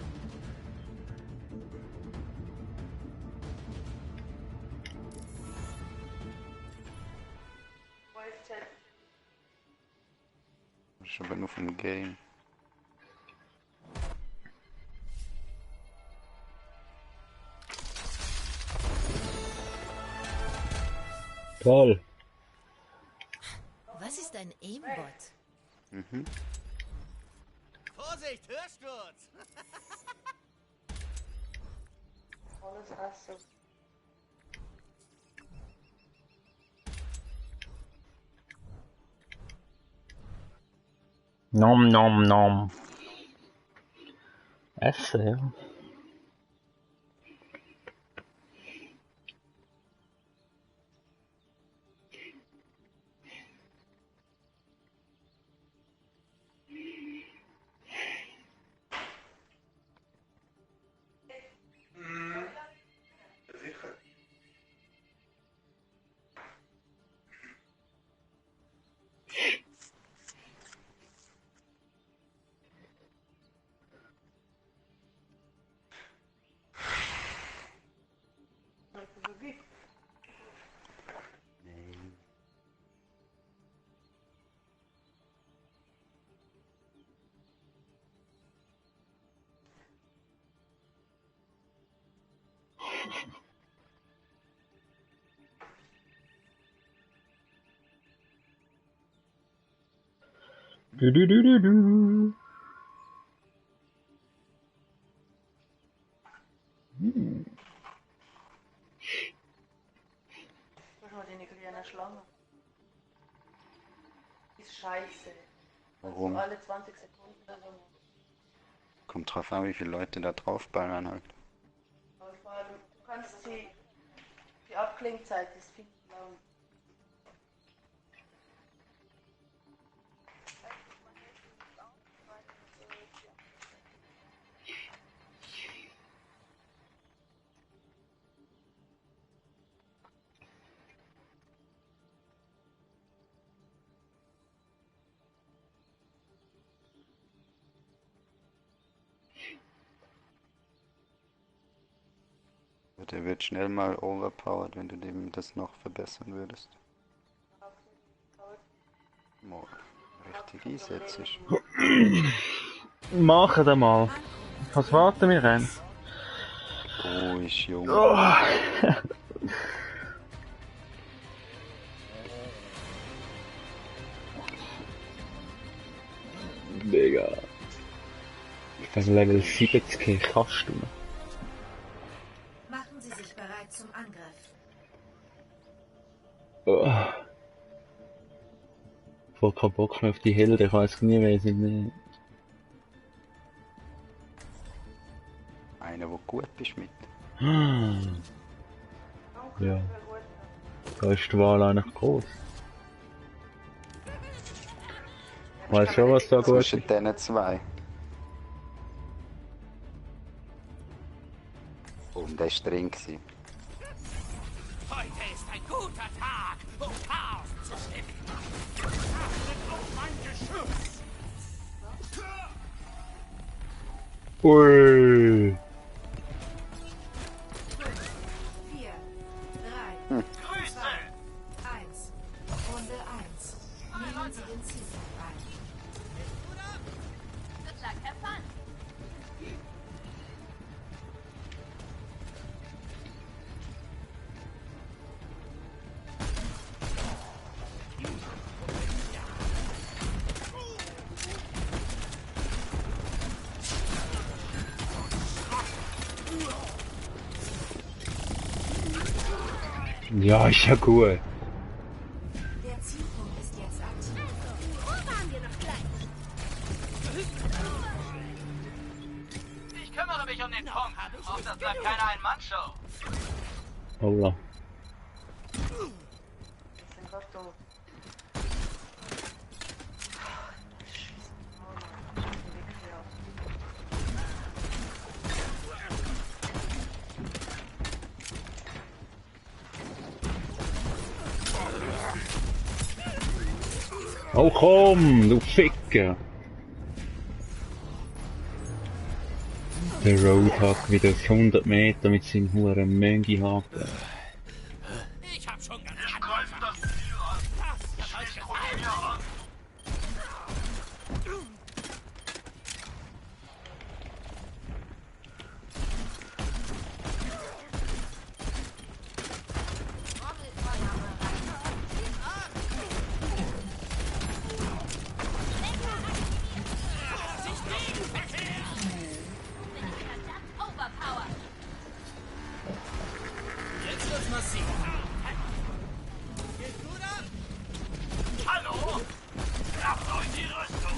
Wo ist Chat? Das ist aber nur vom Game. Toll. Was ist ein Aimbot? Mhm. Vorsicht, Hörsturz! Alles Asso. Nom nom nom. Essen, ja. Du, du, du, du, du. Was mal die kleine Schlange? Ist scheiße. Warum? Also alle 20 Sekunden oder so. Kommt drauf an, wie viele Leute da drauf ballern halt. Aber vor allem, du kannst sie. Die Abklingzeit ist viel zu lang. Der wird schnell mal overpowered, wenn du dem das noch verbessern würdest. Mal richtig einsetzen. Machen wir mal. Was warten wir denn? Oh, ist jung. Oh. Mega. Das Level 70 kannst du noch. Machen Sie sich bereit zum Angriff. Oh. Voll keinen Bock mehr auf die Helden, ich weiß nie, wer sie nicht. Einer, der gut ist mit. Ja. Da ist die Wahl eigentlich groß. Weiß schon, was da gut ist. Zwischen diesen zwei. Und der war drin. Heute ist ein guter Tag, um Chaos zu stiften. Achtet auf mein Geschütz! Ui. 4, 3, 2, 1. Runde 1. Nehmen Sie den Zielpunkt ein. Good luck, have fun. Ja, ist ja gut. Der Zielpunkt ist jetzt aktiv. Wo waren wir noch gleich? Ich kümmere mich um den Punkt. Auf das bleibt keine Ein-Mann-Show. Holla. Wir sind fast tot. Oh komm, du Ficker! Der Roadhog wieder auf 100 Meter mit seinem huren Möngi-Haken. Ich hab schon ganz Ich greife das Ziel an. Schließt ruhig mir an. Overpower. Jetzt wird's massiv. Gehst du da? Hallo? Klappt euch die Rüstung.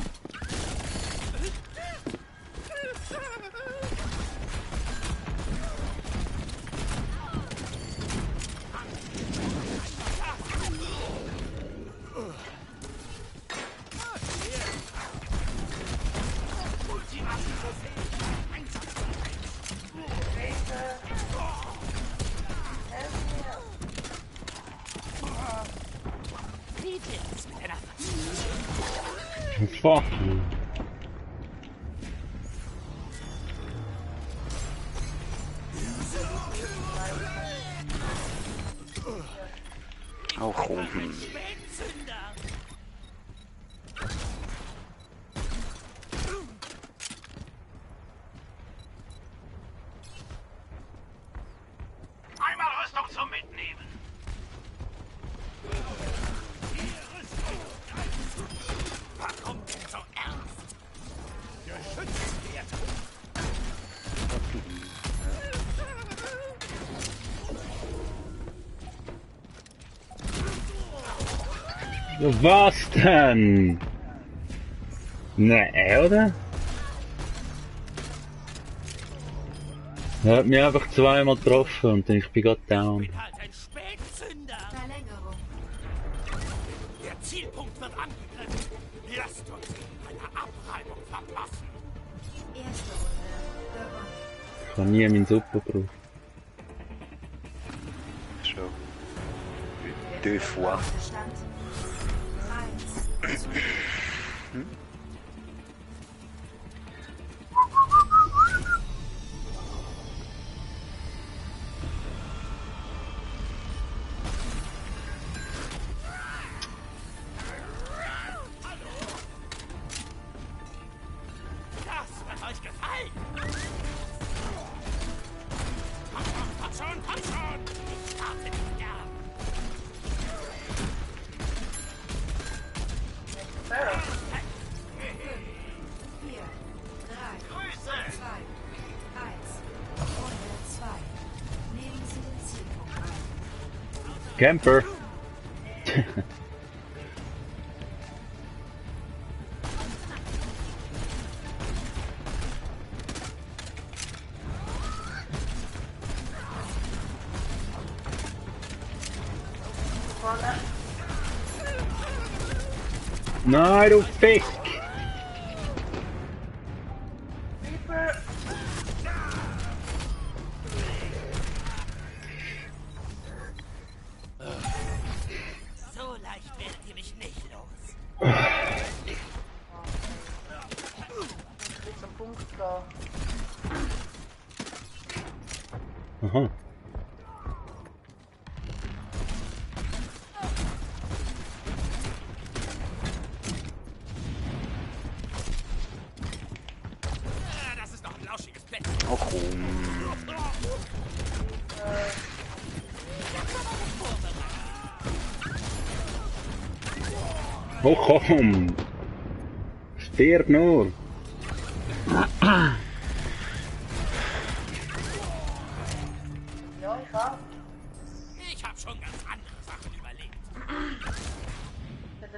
Fuck. Auch rum. Einmal Rüstung zum Mitnehmen. Warum denn so ernst? Geschützwert. Was denn? Nee, oder? Er hat mich einfach zweimal getroffen und ich bin gerade down. Ich bin halt ein Spätzünder. Verlängerung. Der Zielpunkt wird angegriffen. Lasst uns eine Abreibung verpassen. Erste Runde gewonnen. Ich habe nie meinen Super gebraucht. Schon. Deux fois. Stand 1 zu 0. Das wird euch gefallen. Komm schon, komm schon. Ich warte nicht gern. Barrel. 4, 3, 2, 1. Runde 2. Nehmen Sie den Zielpunkt ein. Camper! Vorne. Nein, du Fick! Reaper. So leicht werdet ihr mich nicht los. Zum Punkt da. Aha. Das ist doch ein lauschiges Bett. Auch rum. Oh komm! Stirb nur! Ja, ich auch. Ich hab schon ganz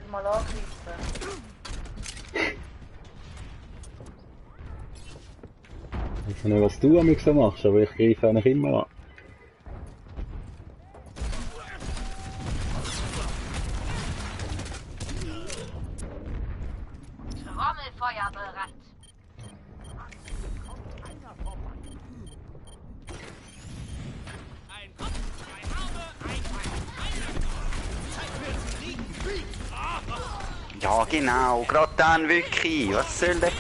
mal angreifen. Ich weiß nicht, was du so machst, aber ich greife eigentlich immer an. Trommelfeuer bereit. Ein Kopf, zwei Arme, ein Bein. Zeit für Fliegen. Ja, genau, gerade dann wirklich. Was soll das?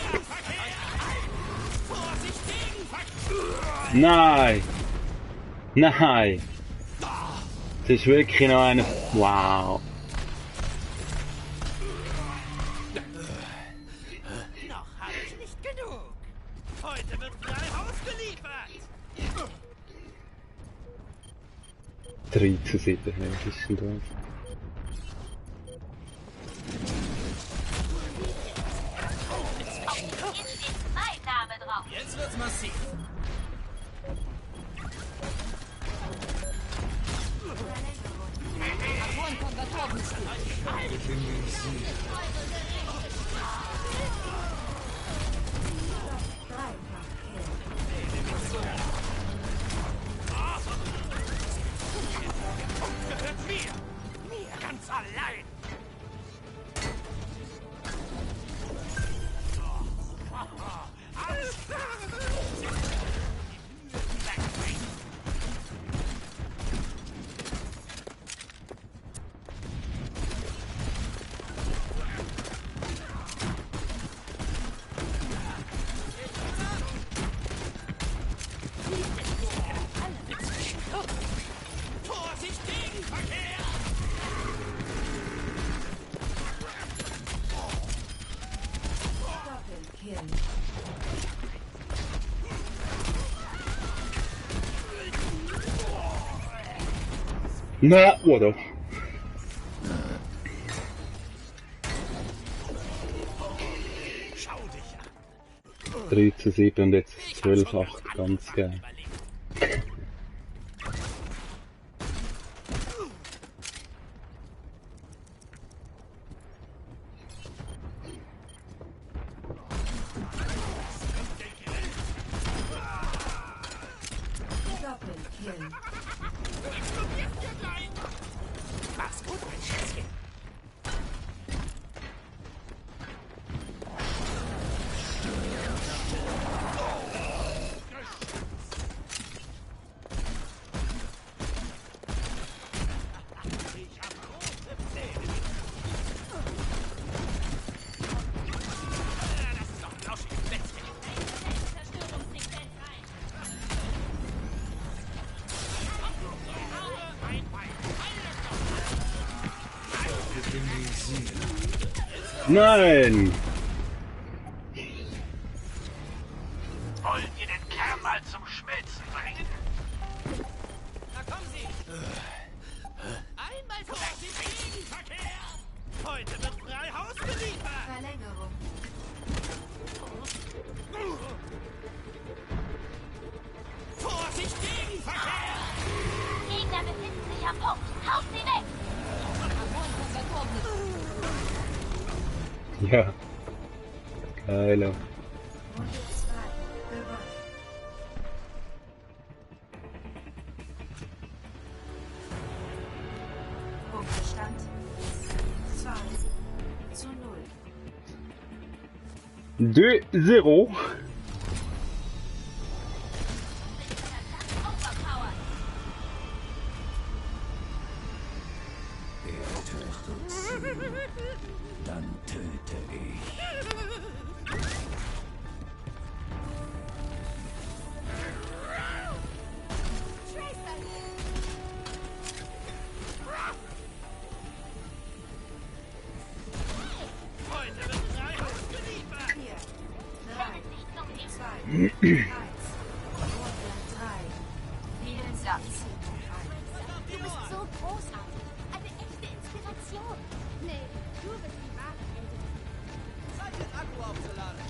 Nein! Nein! Das ist wirklich noch eine... Wow! Noch habe ich nicht genug. Heute wird frei Haus geliefert. 3:7, was ist denn das? Mein Name drauf. Jetzt wird's massiv. Gehört mir ganz allein. Alles klar. Vorsicht, Gegenverkehr! Na, oder? Schau dich an. 3:7 und jetzt 12:8, ganz geil. Mach's gut, mein Schätzchen. Ich hab große Pläne. Das ist doch ein lauschiges Plätzchen. Zerstörungssequenz rein. Ein Bein. Nein! Wollen wir den Kern mal zum Schmelzen bringen? Na kommen Sie. Einmal Vorsicht, Gegenverkehr. Heute wird frei Haus geliefert. Verlängerung. Vorsicht, Gegenverkehr. Gegner befinden sich am Punkt. Haut sie weg. Ja. Geil. Runde 2. Gewonnen. Punktestand 2:0. 2:0. Overpower. Er tötet sie. Dann töte ich. Heute wird frei Haus geliefert. 4, 3, Kümmert sich um die 2, 1. Runde 3. Vielen Satz. Du bist so großartig. Eine echte Inspiration. Nee, du bist die wahre Heldin. Zeit, den Akku aufzuladen.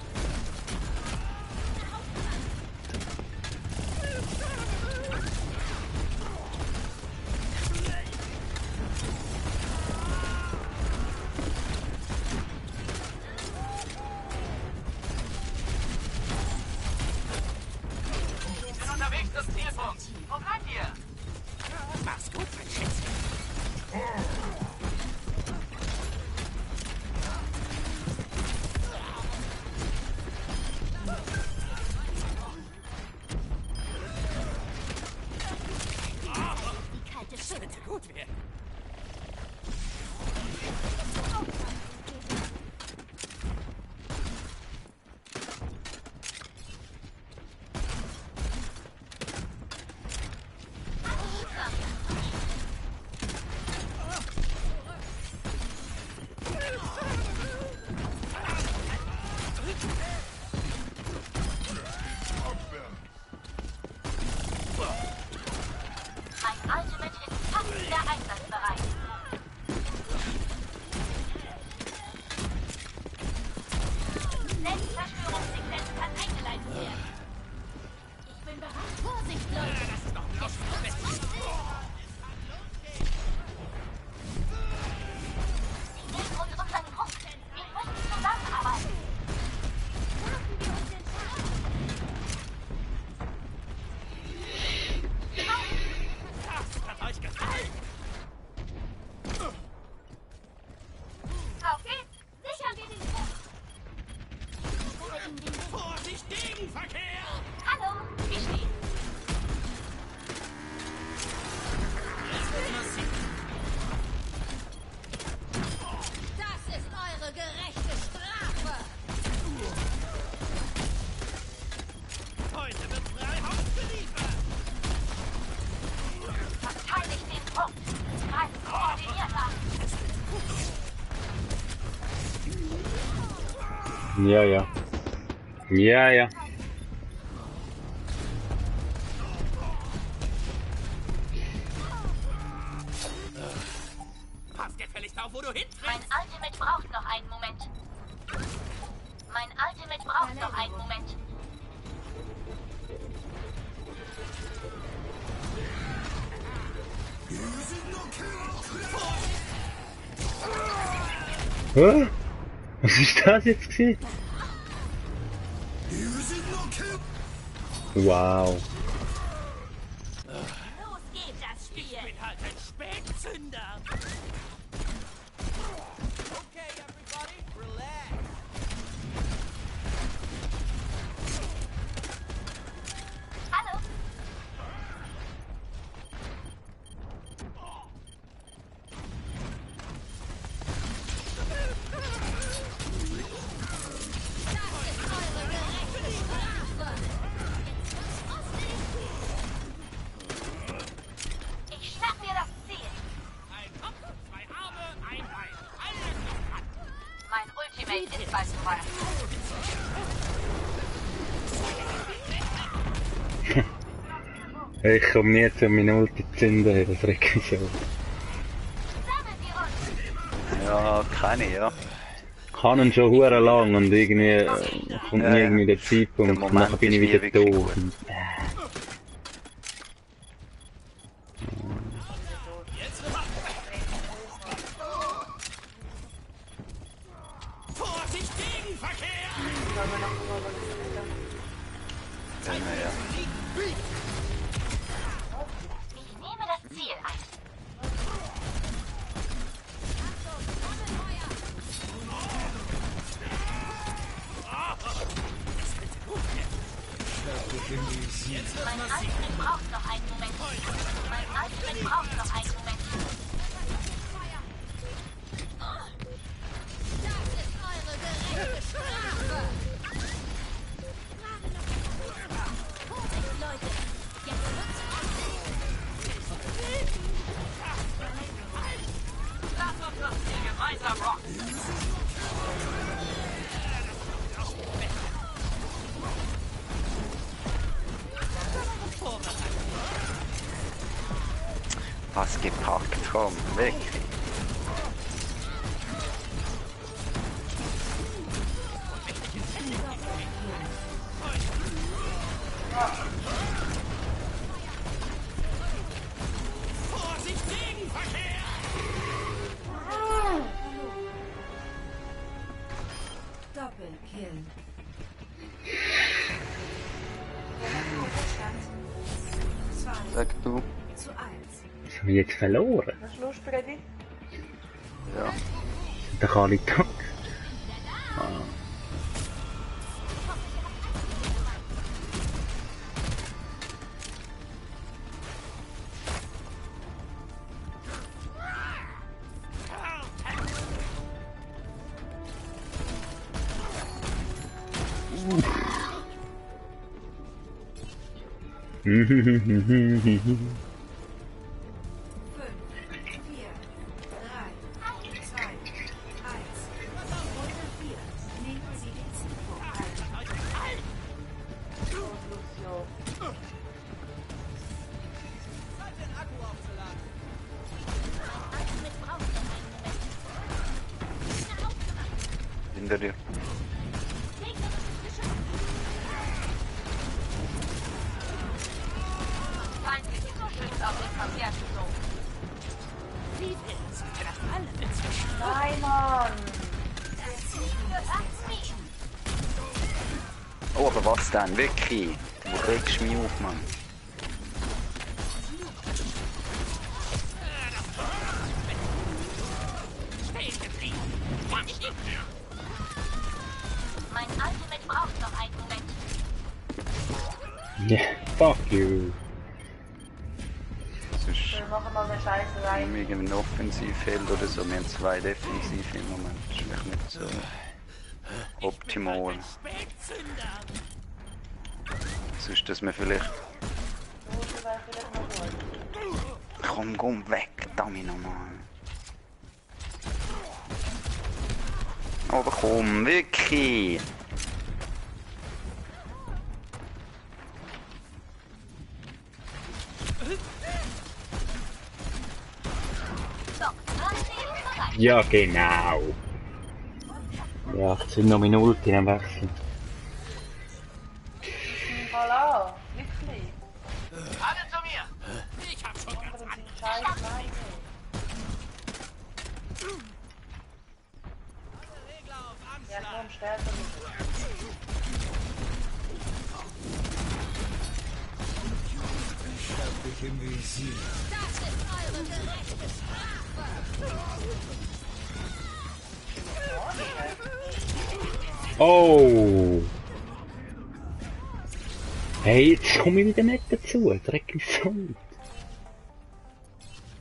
Ja, ja. Ja, ja. Pass gefälligst auf, wo du hintrittst! Mein Ultimate braucht noch einen Moment. Mein Ultimate braucht noch einen Moment. Hä? Was ist das jetzt gewesen? Wow. Los geht das Spiel. Ich bin halt ein Spätzünder! Okay, everybody, relax! Hallo. Ich schnapp mir das Ziel. Ein Kopf, zwei Arme, ein Bein. Alles noch. Mein Ultimate ist bald soweit. Ich komme nie zu meinen Ulti zünden, das regt mich so. Sammeln wir uns. Ja, keine, ja. Ich habe ihn schon hure lang und irgendwie kommt Ja, nie ja. irgendwie der Zeitpunkt Der und Moment nachher bin ich ist nie wieder wirklich da. gut. Und, Vorsicht, Gegenverkehr! Ja, ja. Ich nehme das Ziel ein. Mein Ultimate braucht noch einen Moment. Mein Ultimate braucht noch einen Moment. Das ist eure gerechte Strafe! Vorsicht, Leute! Jetzt wird's Lass uns das hier gemeinsam rocken! Was gepackt, komm, weg. Vorsicht, Gegenverkehr! Doppelkill. Stand 2 Sag du. zu 1. was habe ich jetzt verloren? Was ist los, Freddy? Ja. Der Kali Tag. Hinter dir. Feindliche Zuschüsse auf dem Verkehrsflug. Nein, Mann! Oh, aber was denn? Wirklich? Du regst mich auf, Mann. Mein Ultimate braucht noch einen Moment. Yeah, fuck you. Sonst Wir machen mal eine Scheiße rein. haben wir irgendwie ein Offensivfeld oder so. Wir haben 2 Defensiv im Moment. Das ist vielleicht nicht so optimal. Spätzünder! Sonst, dass wir vielleicht... Komm weg, damit nochmal. Aber komm, wirklich. Ja, genau. Ja, jetzt sind noch meine Ulti am Wechseln. Hallo, wirklich. Alle zu mir! Ich hab schon ganz Anderen andere sind scheiß Leute. Regler auf Ja, Anschlag. komm, sterbe Ich hab dich im Visier. Das ist eure gerechte Strafe. Oh! Hey, jetzt komme ich wieder nicht dazu. Dreckig Sound.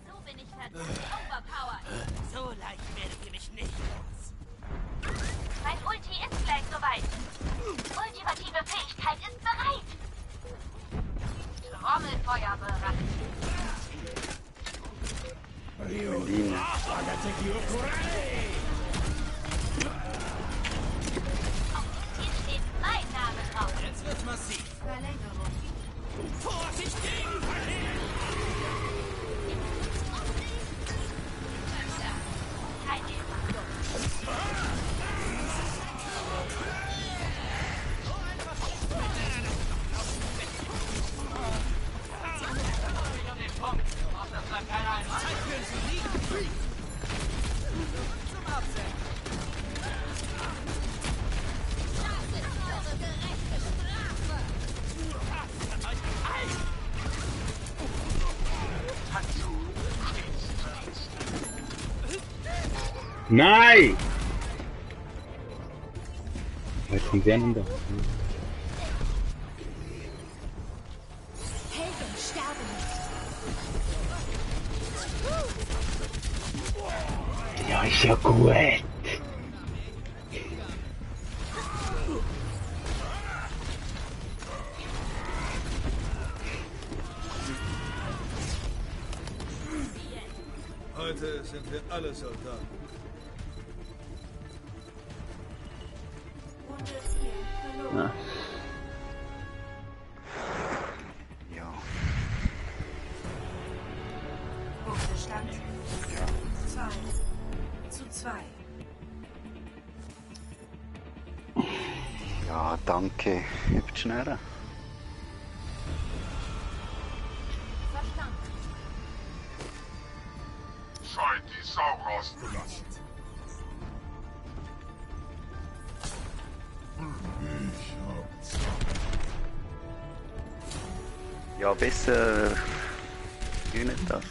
So bin ich verdammt overpowered. So leicht werdet ihr mich nicht los. Mein Ulti ist gleich soweit. Ultimative Fähigkeit ist bereit. Trommelfeuer bereit. Berlin. Hier steht mein Name drauf. Jetzt wird's massiv. Verlängerung. Vorsicht gegen Kein Hilfe. Das ist eure gerechte Strafe. Nein! Jetzt kommt der noch da. Helden sterben nicht. Ja, ist ja gut. Heute sind wir alle Soldaten. Runde 4 verloren. Ja. Punktestand 2:2. Ja, danke. Hebt schneller. Verstanden. Scheint die Sau rausgelassen. Ja, besser. Nicht das. 5,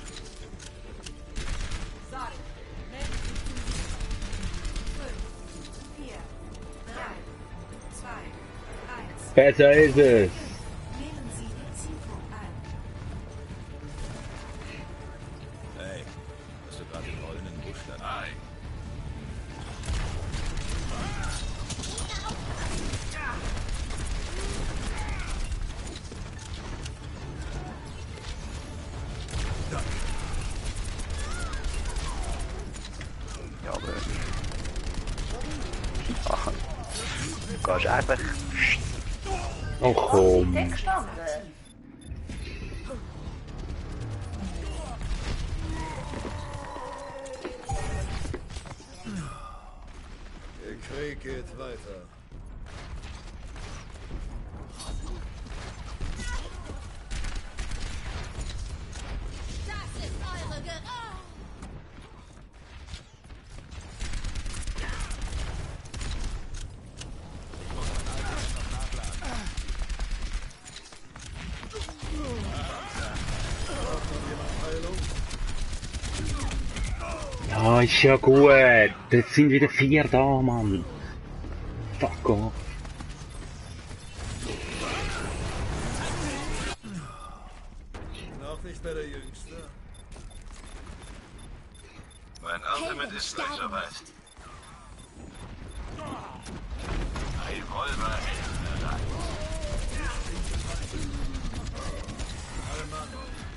4, 3, 2, 1. Besser ist es. Nehmen Sie den Zielpunkt ein. Hey, hast du gerade den rollenden Busch da? Nein. Ja, aber. Ach, du gehst einfach. Oh komm. Dick gestanden. Der Krieg geht weiter. Das ist eure gerechte. Ja, ist ja gut. Jetzt sind wieder 4 da, Mann. Fuck off. Noch nicht mehr der Jüngste. Mein Ultimate ist gleich soweit. Revolver bereit.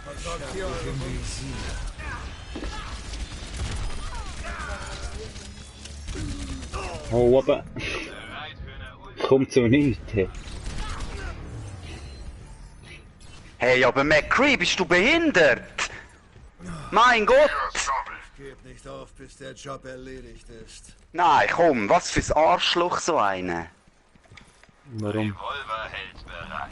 Versorgt hier eure Wunden. Oh, aber Bereit für eine kommt so nichts. Hey. Hey, aber McCree, bist du behindert? Mein Gott! Gib nicht auf, bis der Job erledigt ist. Nein, komm, was fürs Arschloch so eine. Warum? Revolver hält bereit.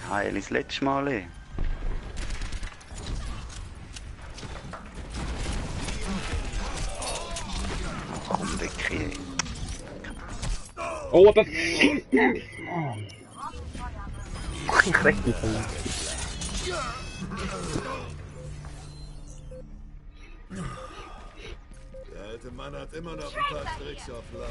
Heil das letzte Mal. Komm, Vicky. Oh, aber... Ich krieg nicht so. Der alte Mann hat immer noch ein paar Tricks auf Lager.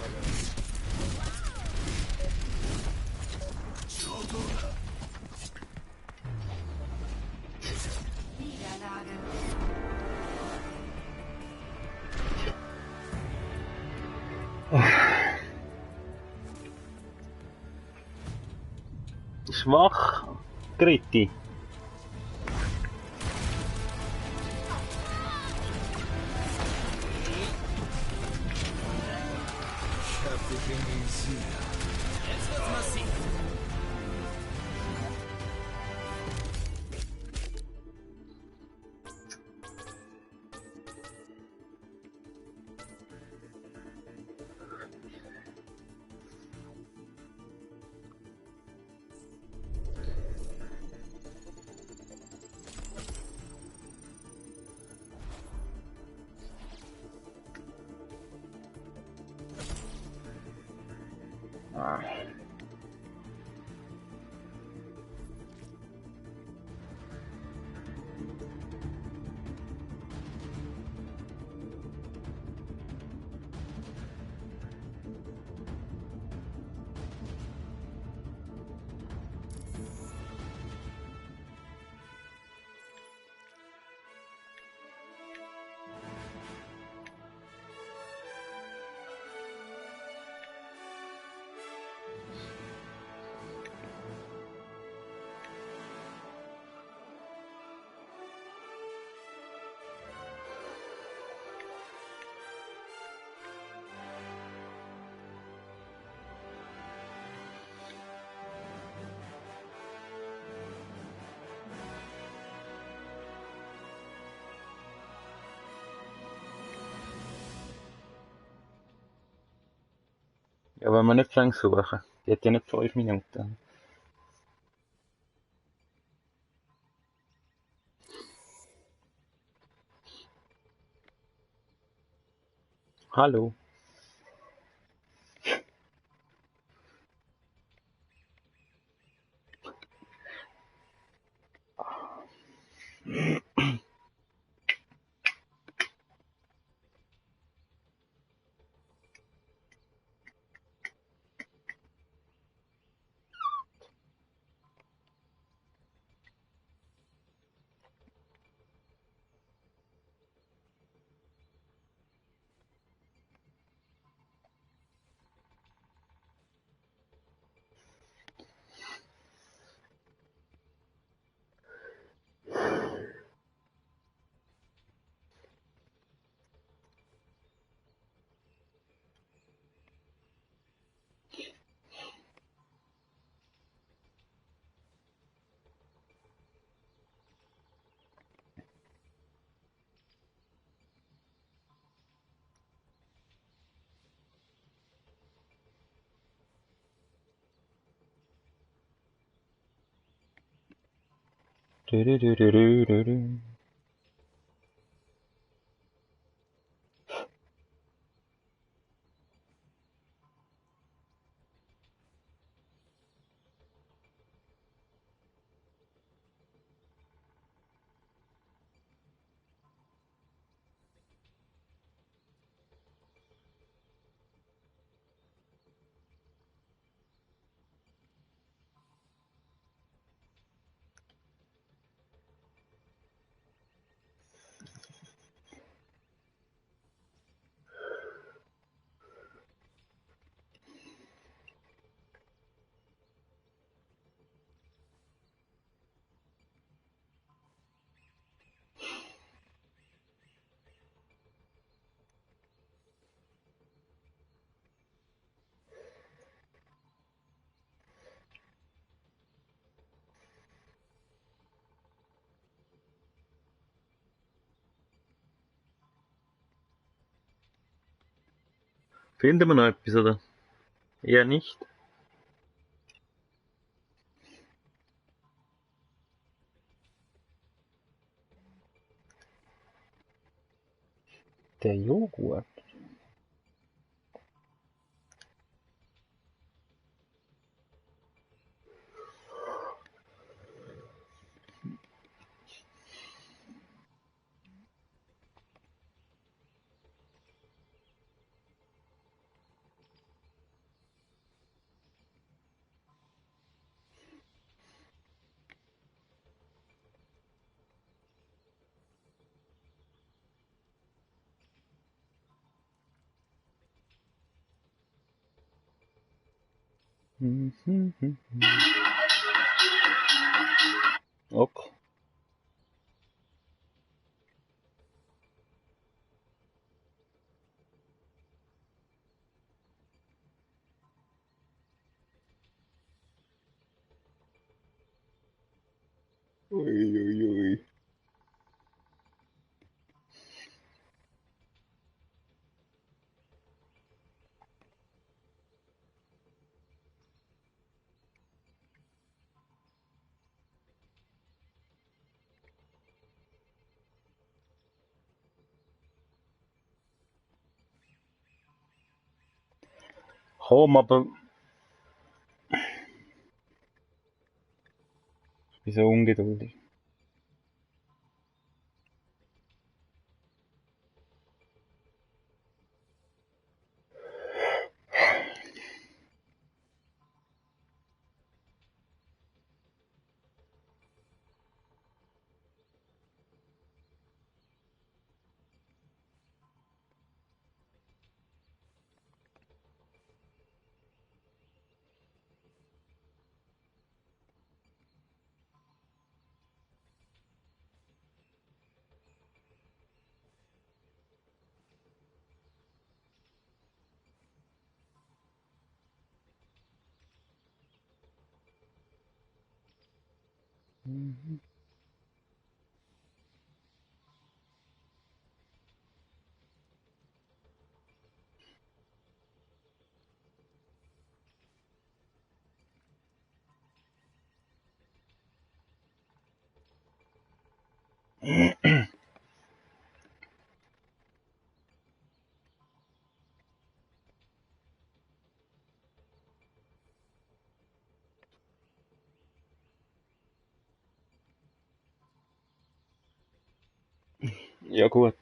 Niederlage. Schwach, Gritti. Ich hab dich im Visier. Jetzt wird's massiv. Ja, wenn wir nicht lang suchen. Die hat ja nicht 5 Minuten. Hallo. Du, du, du, du, du, du, du. Finden wir noch etwas, oder? Eher nicht. Der Joghurt. Ok. Ui, ui, ui. Komm, aber... Ich bin so ungeduldig. Ja gut.